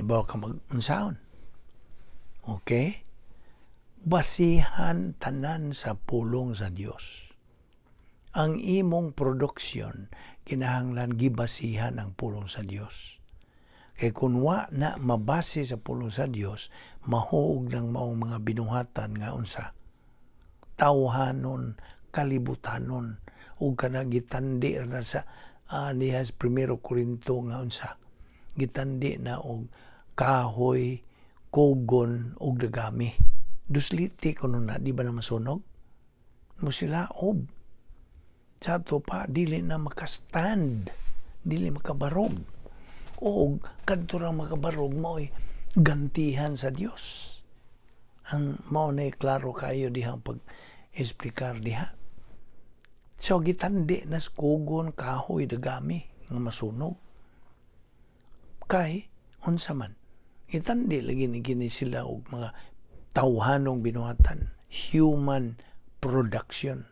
Ibaw ka mag unsaon? Okay? Basihan tanan sa pulong sa Dios. Ang imong production kinahanglan gibasihan ang pulong sa Dios. Kay kung wa na mabase sa pulong sa Dios, mahuog ng maong mga binuhatan nga unsa? Tawhanon, kalibutanon, ug kana gitandi na sa diha sa Primero Corinto nga unsa? Gitandi na og kahoy, kugon ug dagami. Dusliti kuno na, di ba na masunog? Musilaob. Sa ato pa, dili na makastand, dili makabarog. O kadto ra makabarog mao'y gantihan sa Dios. Ang mao na klaro kayo dihang pag-esplikar diha. So gitandi na sa kugon, kahoy, dagami nga masunog. Kay unsa man? Gitandi lagi ni kini sila og mga tawhanong binuhatan, human production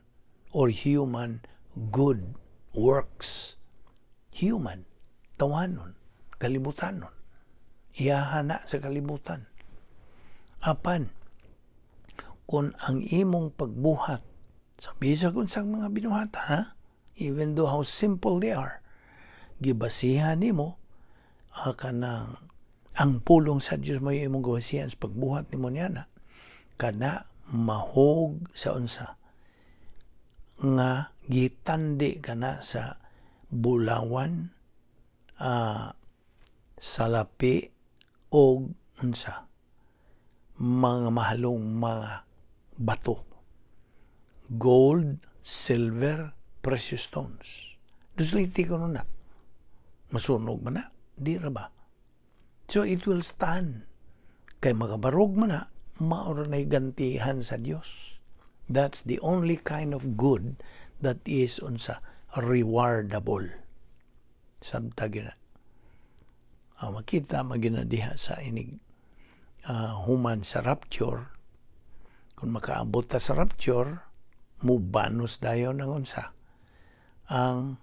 or human good works. Human, tawhanon, kalibutanon. Iyahana sa kalibutan. Apan, kung ang imong pagbuhat sa bisag unsang mga binuhatan, ha? Even though how simple they are, Gibasihan nimo kanang ang pulong sa Dios mo imong gibasihan sa pagbuhat nimo niana, kana mahog sa unsa nga gitandi kana sa bulawan, salapi og unsa mga mahalong mga bato, gold, silver, precious stones. Dusliti ko na, masunog man na, di ra ba? So it will stand. Kay makabarog man na, mao ra na'y gantihan sa Dios. That's the only kind of good that is unsa rewardable. Samtang na. Makita magina diha sa inig human sa rapture. Kung makaabot ta sa rapture, mubanos dayon ang unsa ang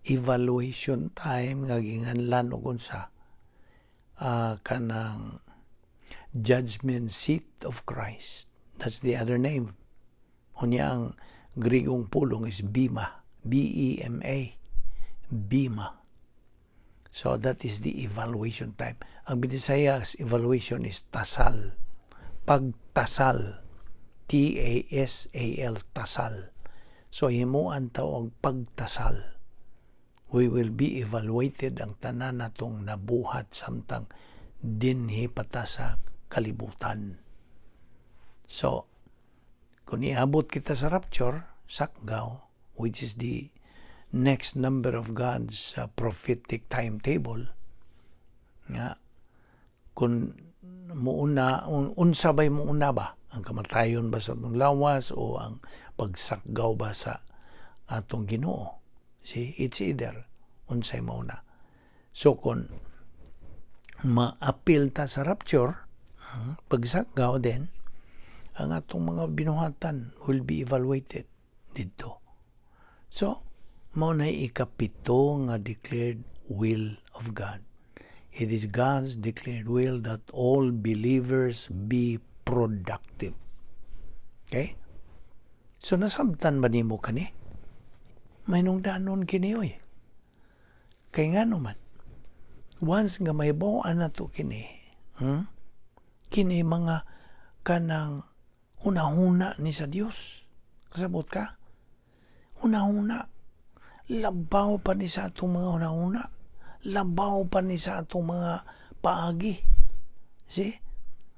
evaluation time nga ginganlan og unsa kanang judgment seat of Christ. That's the other name. Unya ang Grigong pulong is bema, bema, bema. So that is the evaluation time. Ang Binisayas evaluation is tasal. Pagtasal. tasal, tasal. So himuan ta og pagtasal. We will be evaluated ang tanan natong nabuhat samtang dinhi pa ta sa kalibutan. So, kung iabot kita sa rapture, sakgaw, which is the next number of God's prophetic timetable, nga kung muuna unsa bay muuna ba, ang kamatayon ba sa atong lawas o ang pagsakgaw ba sa atong Ginoo? See, it's either unsay mauna. So kung maapil ta sa rapture, pagsakgaw, din ang atong mga binuhatan will be evaluated didto. So mao na ikapito nga declared will of God. It is God's declared will that all believers be productive. Okay? So nasabtan ba nimo kani? May danon kini oy. Kay ngano man, once nga mahibaw-an nato kini, Kini mga kanang hunahuna ni sa Dios. Kasabot ka? Hunahuna. Labaw pa ni sa atong mga hunahuna. Labaw pa ni sa atong mga paagi. See?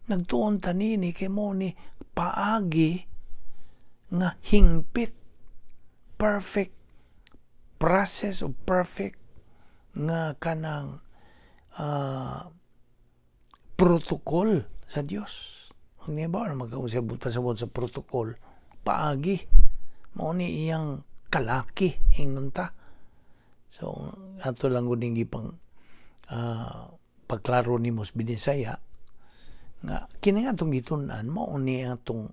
Nagtuon ta nini kay mo ni paagi nga hingpit, perfect process of perfect nga kanang protocol sa Dios. Ang niba na magkausap pasabot sa protocol, paagi mao ni iyang kalaki ingnon ta. So ato lang gud ning gipang pagklaro nimo sa Binisaya nga kini nga atong gitun-an mao ni atong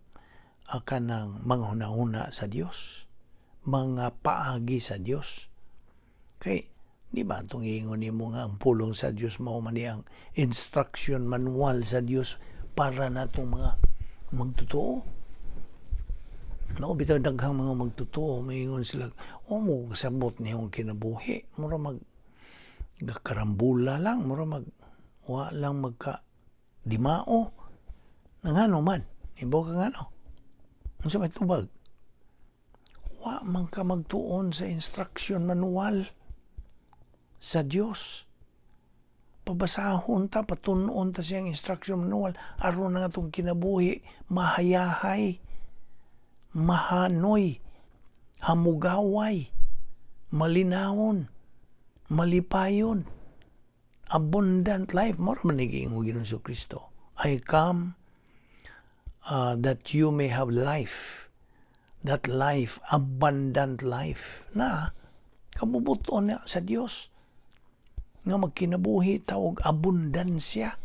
kanang mga hunahuna sa Dios, mga paagi sa Dios. Kay di ba atong iingon nimo nga ang pulong sa Dios mao man ni ang instruction manual sa Dios para natong mga magtotoo? No, bitaw daghang mga magtotoo maingon sila, "O mo sabot niyong kinabuhi, mura mag karambula lang, mura mag wa lang magka dimao." Ngano man? Ibaw ka ngano? Unsa may tubag? Wa man ka magtuon sa instruction manual sa Dios. Pabasahon ta, patunon ta siyang instruction manual aron nga atong kinabuhi mahayahay, mahanoy, hamugaway, malinawon, malipayon, abundant life. Mao man ni giingon Ginoong Kristo. "I come that you may have life. That life, abundant life." Na, kabubuton na sa Dios nga magkinabuhi ta og abundansya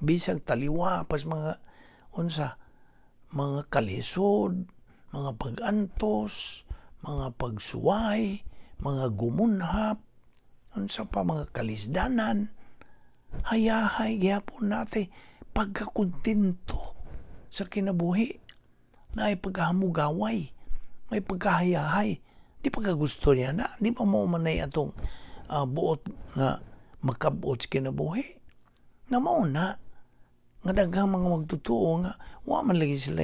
bisag taliwa pas mga unsa, mga kalisod, mga pag-antos, mga pagsuway, mga gumunhap, unsa pa, mga kalisdanan, hayahay gihapon natin pagkakontento sa kinabuhi na ay pagkahamugaway, may pagkahayahay. Di pa ka gusto niya na, di pa mo manay atong buot nga makabot sa kinabuhi. Na mao na nga daghang mga magtotoo nga wa man lagi sila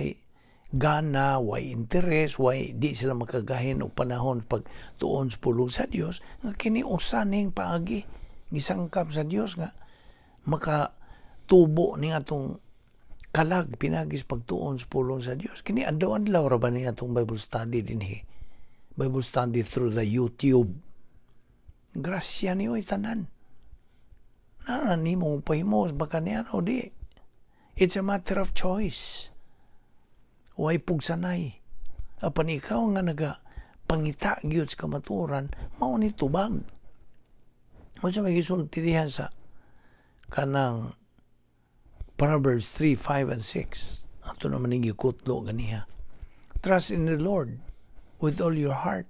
gana, way interes, way di sila makagahin og panahon pag tuon sa pulong sa Dios, nga kini usa ning paagi gisangkap sa Dios nga makatubo ni atong kalag pinagi sa pagtuon sa pulong sa Dios. Kini adlaw-adlaw ra ba ni atong Bible study dinhi? Bible study through the YouTube. Grasya ni oy tanan. Na nimo pahimo baka niya o di. It's a matter of choice. Way pugsanay. Apan ikaw nga naga pangita gyud sa kamatuoran, mao ni tubag. Unsa may gisulti diha sa kanang Proverbs 3, 5 and 6? Ato naman ning gikutlo ganiha. "Trust in the Lord with all your heart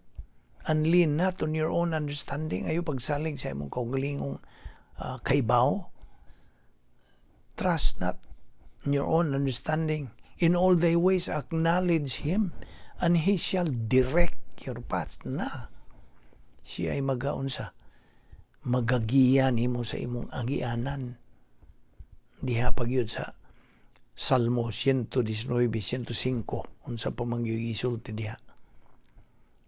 and lean not on your own understanding." Ayo pagsalig sa imong kaugalingong kaibaw. Trust not in your own understanding. "In all thy ways acknowledge Him, and He shall direct your path." Na, siya ay magaunsa, magagiya nimo sa imong agianan. Diha pa gyud sa Salmo 119, 105, unsa pa man gyud gisulti diha?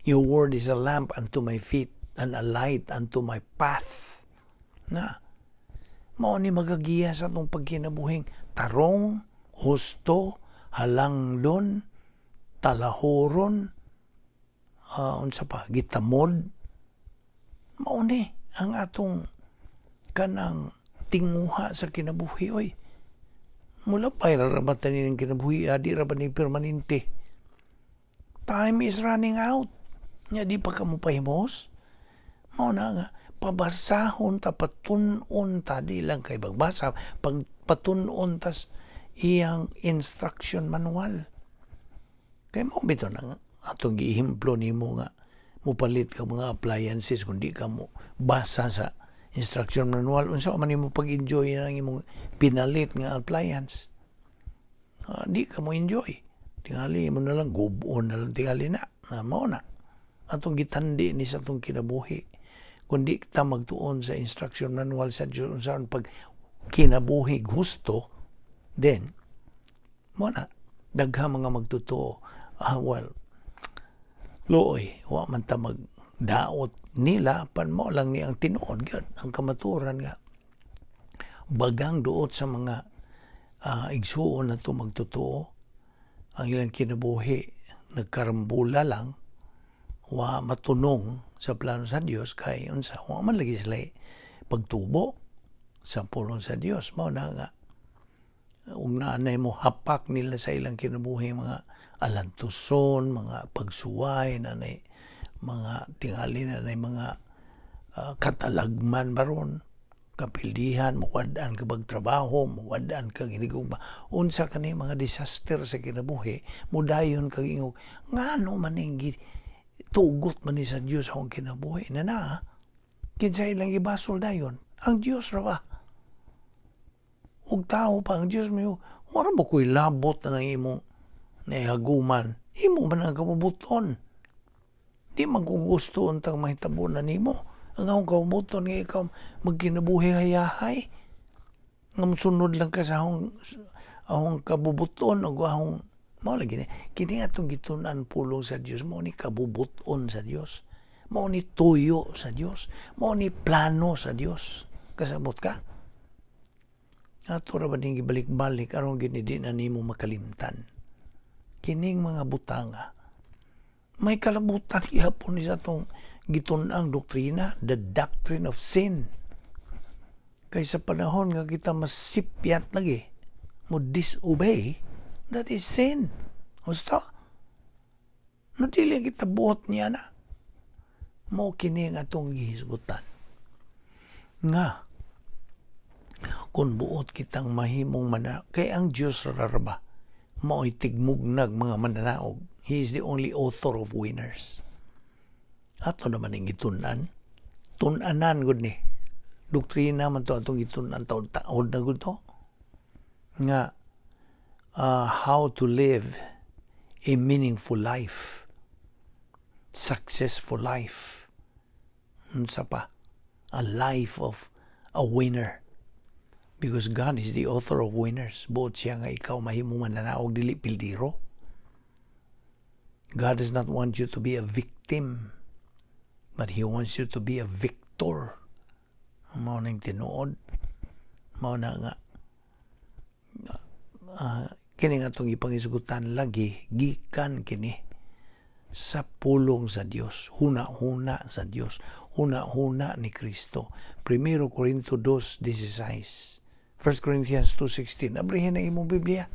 "Your word is a lamp unto my feet and a light unto my path." Na, mao ni magagiya sa atong pagkinabuhing tarong, husto, halangdon, talahuron, unsa pa, gitamod. Mao ni ang atong kanang tinguha sa kinabuhi oy. Mulapay ra ba tani ng kinabuhi, di ra ba ni permanente? Time is running out. Nya di pa ka mo pahimos? Mao na nga pabasahon ta, patun-on ta, di lang kay bagbasa, pag patun-on tas iyang instruction manual. Kay mo bitaw na nga atong giihimplo nimo nga mupalit ka mga appliances, kung di ka mo basa sa instruction manual, unsa man nimo pag-enjoy ang imong pinalit nga appliance? Di ka mo enjoy, tingali mo na lang gubon na lang tingali na na. Mao na atong gitandi ni sa atong kinabuhi, kung di ta magtuon sa instruction manual sa Dios unsaon pag kinabuhi gusto, then mo na daghang mga magtotoo, well, luoy, wa man ta magdaot nila, pan mo lang ni ang tinuod gyud, ang kamatuoran nga bagang duot sa mga igsuon na to magtotoo, ang ilang kinabuhi nagkarambula lang, wa matunong sa plano sa Dios, kay unsa, wa man lagi sila pagtubo sa pulong sa Dios. Mao na nga ug naanay mo hapak nila sa ilang kinabuhi, mga alantuson, mga pagsuway, nanay mga tingali, nanay mga katalagman baron, kapildihan, muwad-an ka trabaho, muwad-an ka ginigugma, unsa kani mga disaster sa kinabuhi, mudayon kag ingog, ngano man ning tugot man ni sa Dios akong kinabuhi? Na na kinsa ilang gibasol dayon? Ang Dios ra ba ug tao pa? Ang Dios mo, wala ba ko'y labot na ng imong nahaguman? Imo man ang kabubuton. Di magugusto untang mahitabo na nimo. Ang akong kabubuton nga ikaw magkinabuhi hayahay. Nga musunod lang ka sa akong kabubuton o akong mao lagi ni. Kini atong gitun-an pulong sa Dios, mao ni kabubuton sa Dios. Mao ni tuyo sa Dios. Mao ni plano sa Dios. Kasabot ka? Ato ra ba ning gibalik-balik aron gini di na nimo makalimtan? Kining mga butanga may kalabutan gihapon ni sa atong gitun-ang doktrina, the doctrine of sin. Kay sa panahon nga kita masipyat lagi, mo disobey, that is sin. Gusto? No, dili kita buot niya na. Mo kini ang atong gihisgutan. Nga, kung buot kitang mahimong mana, kay ang Dios ra ba, mao'y tigmugnag mga mananaog. He is the only author of winners. Ato naman ang gitun-an. Tun-anan gud ni. Doktrina man to atong gitun-an, taod-taod na gud to. Nga, how to live a meaningful life. Successful life. Unsa pa? A life of a winner. Because God is the author of winners. Buot siya nga ikaw mahimo mananaog, dili pildiro. God does not want you to be a victim, but He wants you to be a victor. Mao ning tinuod. Mao na nga kini nga atong ipangisgutan lagi gikan kini sa pulong sa Dios, huna-huna sa Dios, huna-huna ni Kristo. 1 Corinto 2:16, 1 Corinthians 2:16. Abrihin ang imong Biblia.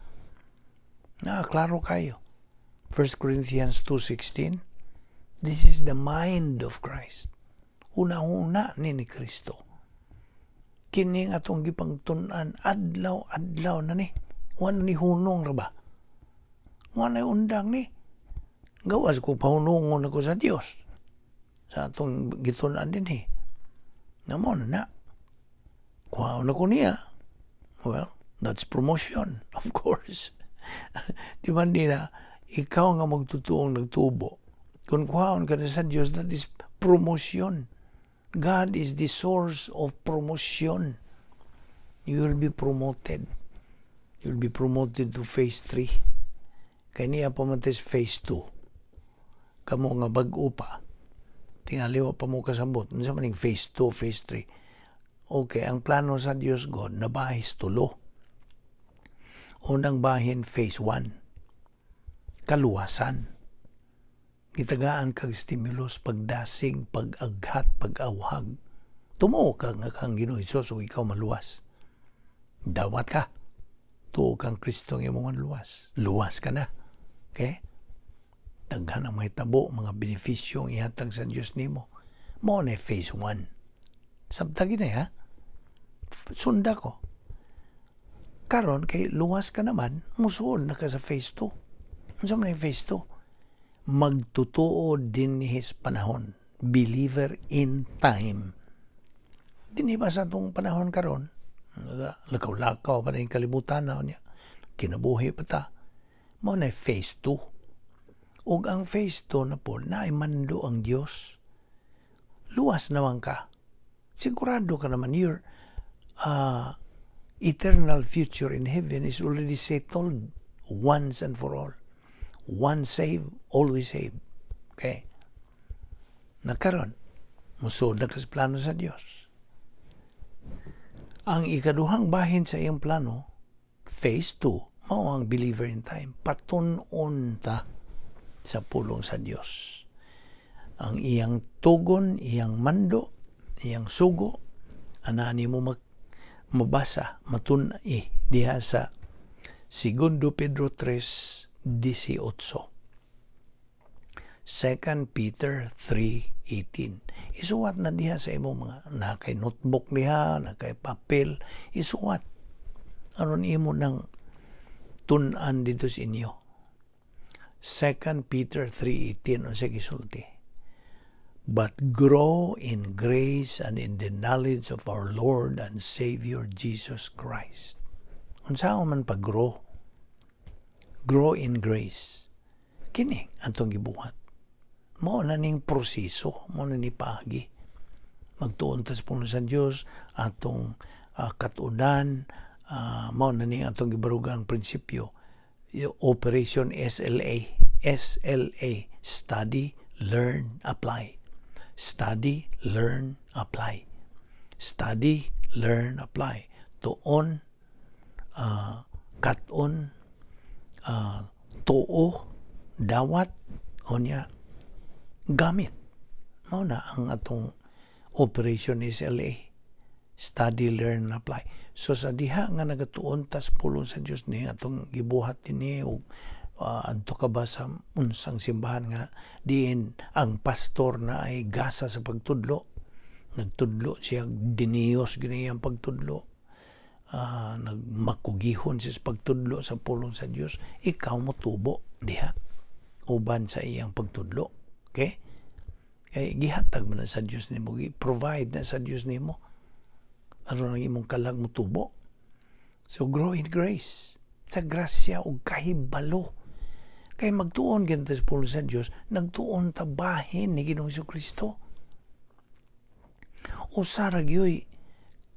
Na klaro kayo. 1 Corinthians 2:16. This is the mind of Christ. Huna-huna ni Kristo. Kini nga atong gipangtun-an adlaw-adlaw na ni. Wa ni hunong ra ba? Wa na undang ni. Gawas ko pahunungon ako sa Dios sa atong gitun-an dinhi. Na mo na na. Kuhaon ako niya. Well, that's promotion, of course. Di ba di na, ikaw nga magtutuong nagtubo. Kung kuhaon ka na sa Dios, that is promotion. God is the source of promotion. You will be promoted. You will be promoted to phase 3. Kay niya pa man phase 2. Kamo nga bag-o pa. Tingali wa pa mo kasabot. Unsa man ning phase 2, phase 3? Okay, ang plano sa Dios God nabahis tulo. Unang bahin, phase 1. Kaluwasan. Gitagaan kag stimulus, pagdasig, pag-aghat, pag-awhag. Tumuo ka nga kang Ginoo Hesus ug ikaw maluwas. Dawat ka. Tuo kang Kristo ang imong luwas. Luwas ka na. Okay? Daghan ang mahitabo, mga benepisyo ang ihatag sa Dios nimo. Mao na phase 1. Sabtagi na ha. Sunda ko. Karon kay luwas ka naman, musuod na ka sa phase 2. Unsa man yung phase 2? Magtutuo dinhis panahon. Believer in time. Dinhi ba sa atong panahon karon? Lakaw-lakaw pa na yung kalibutan na niya. Kinabuhi pa ta. Mao na phase 2. Ug ang phase 2 na po, naay mando ang Dios. Luwas naman ka. Sigurado ka naman, your eternal future in heaven is already settled once and for all. Once saved, always saved. Okay? Nakaron, musuod na ka sa plano sa Dios. Ang ikaduhang bahin sa iyang plano, phase 2, mao ang believer in time. Patun-on ta sa pulong sa Dios. Ang iyang tugon, iyang mando, iyang sugo, anani mo mabasa, matun-i diha sa Segundo Pedro 3:18. 2 Peter 3:18. Isuwat na diha sa imong mga na kay notebook diha, na kay papel, isuwat. Aron imo nang tun-an dito sa inyo. 2 Peter 3:18, unsa gisulti? "But grow in grace and in the knowledge of our Lord and Savior Jesus Christ." Unsa man pag-grow? Grow in grace. Kini atong gibuhat. Mao na ning proseso, mao na ni paagi. Magtuon ta sa pulong sa Dios, atong katunan, mao na ning atong gibarugang prinsipyo. Operation SLA, SLA, study, learn, apply. Study, learn, apply. Study, learn, apply. Tuon, katon, tuo, dawat, onya, gamit. Mao na ang atong Operation SLA. Study, learn, apply. So sa diha nga nagatuon tas pulong sa Dios ni atong gibuhat dinhi og adto ka ba sa unsang simbahan nga diin ang pastor na ay gasa sa pagtudlo, nagtudlo siya, diniyos gini ang pagtudlo, nagmakugihon siya sa pagtudlo sa pulong sa Dios, ikaw mo tubo diha uban sa iyang pagtudlo. Okay, kay gihatag man na sa Dios nimo, gi-provide na sa Dios nimo aron ang imong kalag mo tubo. So grow in grace, sa grasya ug kahibalo, kay magtuon gyud ta sa pulong sa Dios, nagtuon ta bahin ni Ginoong Kristo. Usa ra gyoy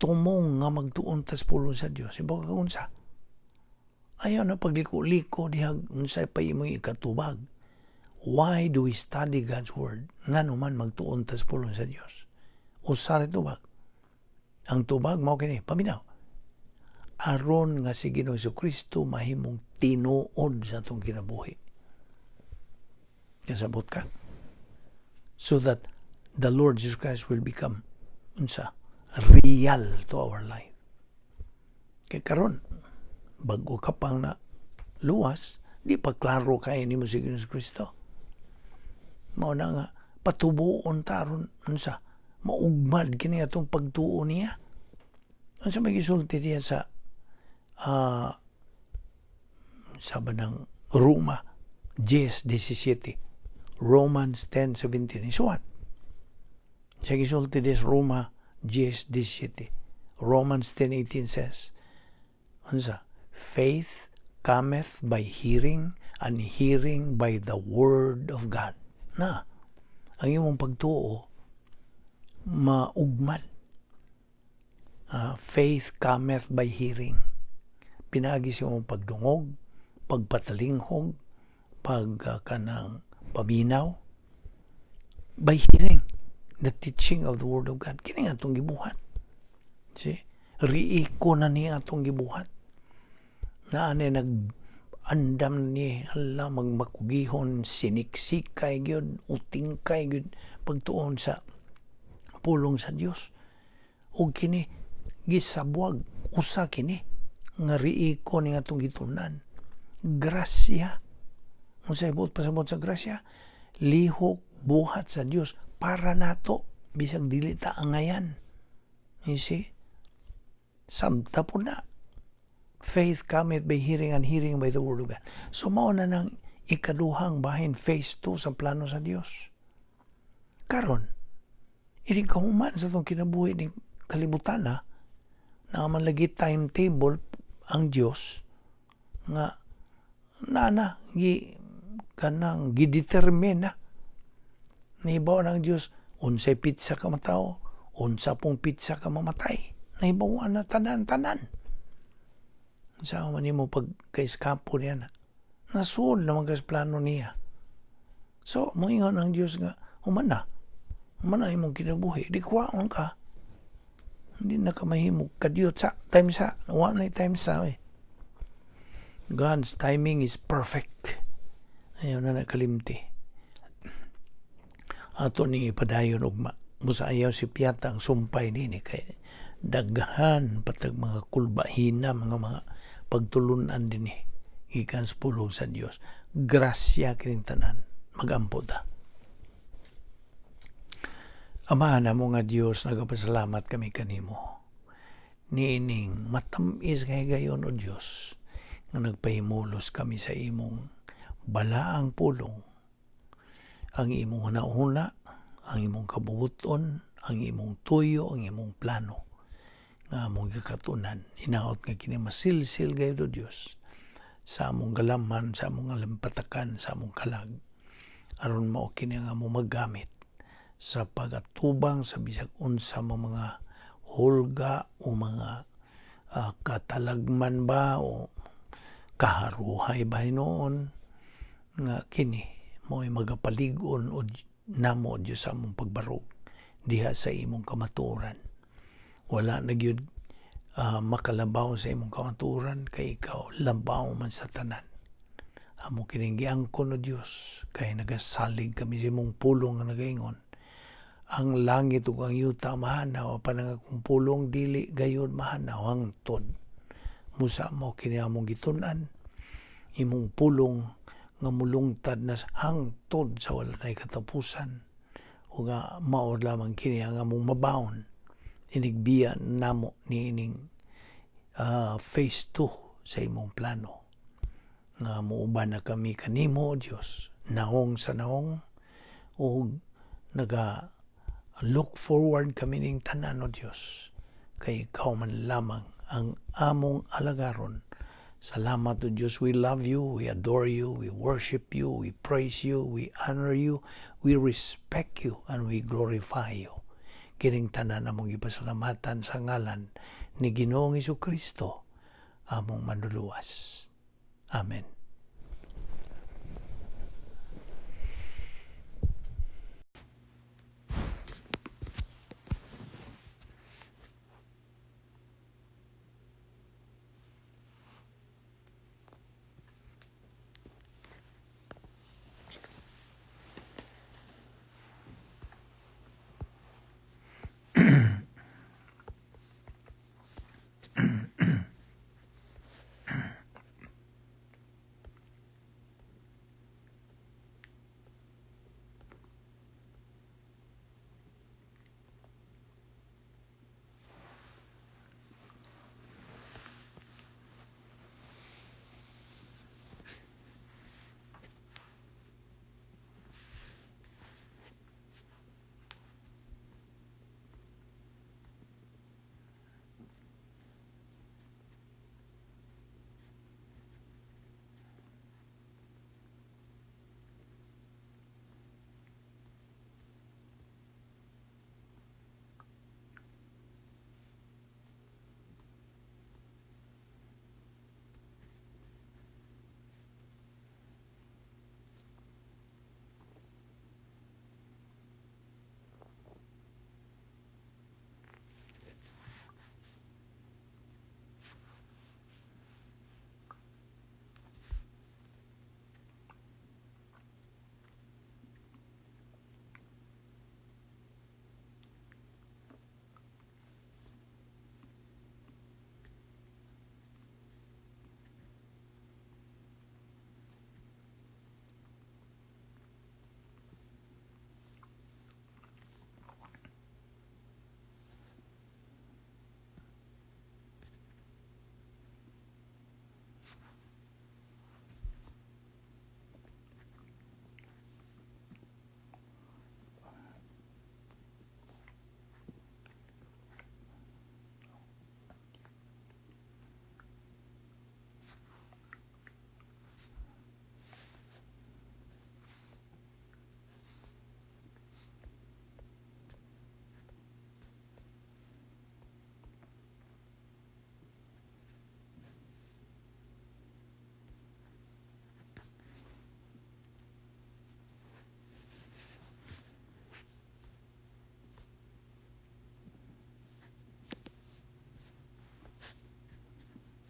tumong nga magtuon tas pulong sa Dios. Ibaw ka unsa? Ayaw na pagliko-liko diha unsay pa imong ikatubag. Why do we study God's Word? Ngano man magtuon tas pulong sa Dios? Usa ra tubag. Ang tubag mao kini, paminaw. Aron nga si Ginoong Kristo mahimong tinuod sa atong kinabuhi. Kasabot ka? So that the Lord Jesus Christ will become unsa, real to our life. Kay karon bago ka pang na luwas, di pa klaro kay nimo si Ginoong Kristo. Mao na nga patubuon ta aron unsa, maugmad kini atong pagtuo niya. Unsa may gisulti diya sa banang Roma 10:17? Romans 10:17. Isuwat. Sa gisulti diya sa Roma 10:17. Romans 10:18 says, unsa? Faith cometh by hearing, and hearing by the word of God. Na, ang imong pagtuo maugmad. Faith cometh by hearing. Pinaagi sa imong pagdungog, pagpatalinghog, pag kanang paminaw, by hearing the teaching of the word of God. Kini nga atong gibuhat. See? Riiko na niya atong gibuhat. Na ani nag andam ni hala magmakugihon, siniksikay gyud, utingkay gyud pagtuon sa pulong sa Dios. Ug kini gisabwag, usa kini nga riiko ni atong gitunan. Grasya. Unsay buot pasabot sa grasya? Lihok buhat sa Dios para nato bisag dili ta angayan. You see? Samta po na. Faith cometh by hearing, and hearing by the word of God. So mao na nang ikaduhang bahin, phase 2 sa plano sa Dios. Karon, ini kahuman sa itong kinabuhi ni kalibutan na, na man lagi timetable ang Dios nga na gi kanang gidetermine na nahibaw ng Dios unsay petsa ka matawo, unsa pong petsa ka mamatay. Nahibaw na tanan-tanan. Sa man nimo pagka-eskapo niya na nasuod naman kas plano niya. So moingon ang Dios nga human na, human na imong kinabuhi, di kuwaon ka, hindi na ka mahimog kadiyot sa time sa wa na time sa eh. God's timing is perfect. Ayaw na nakalimti. Ato ning ipadayon ugma. Busa ayaw si Piata ang sumpay nini kay daghan patag mga kulbahina, mga pagtulunan dinhi gikan sa pulong sa Dios. Grasya kining tanan. Magampo ta. Amahan namo nga Dios, nagapasalamat kami kanimo. Niining matamis nga higayon, o Dios, nga nagpahimulos kami sa imong balaang pulong, ang imong hunahuna, ang imong kabubuton, ang imong tuyo, ang imong plano nga among gikatunan. Hinaot nga kini masilsil gayud, o Dios, sa among galamhan, sa among alampatakan, sa among kalag, aron mao kini ang among magamit sa pagatubang sa bisag unsa mga hulga o mga katalagman ba o kaharuhay ba hinuon nga kini mo'y magapalig-on o namo, o Dios, sa among pagbarog diha sa imong kamatuoran. Wala na gyud makalabaw sa imong kamatuoran kay ikaw labaw man sa tanan. Amo kining giangkon, o Dios, kay nagasalig kami sa imong pulong nga nagaingon, ang langit ug ang yuta mahanaw, apan ang akong pulong dili gayud mahanaw hangtod. Musa mo kini among gitun-an, imong pulong nga mulungtad na hangtod sa wala nay katapusan o nga mao lamang kini ang among mabaon inigbiya namo niining phase 2 sa imong plano nga muuban na kami kanimo, o Dios, naong sa naong, ug naga look forward kami ning tanan, o Dios, kay ikaw man lamang ang among alagaron. Salamat, O Dios. We love you, we adore you, we worship you, we praise you, we honor you, we respect you, and we glorify you. Kining tanan among gipasalamatan sa ngalan ni Ginoong Kristo, among Manluluwas. Amen.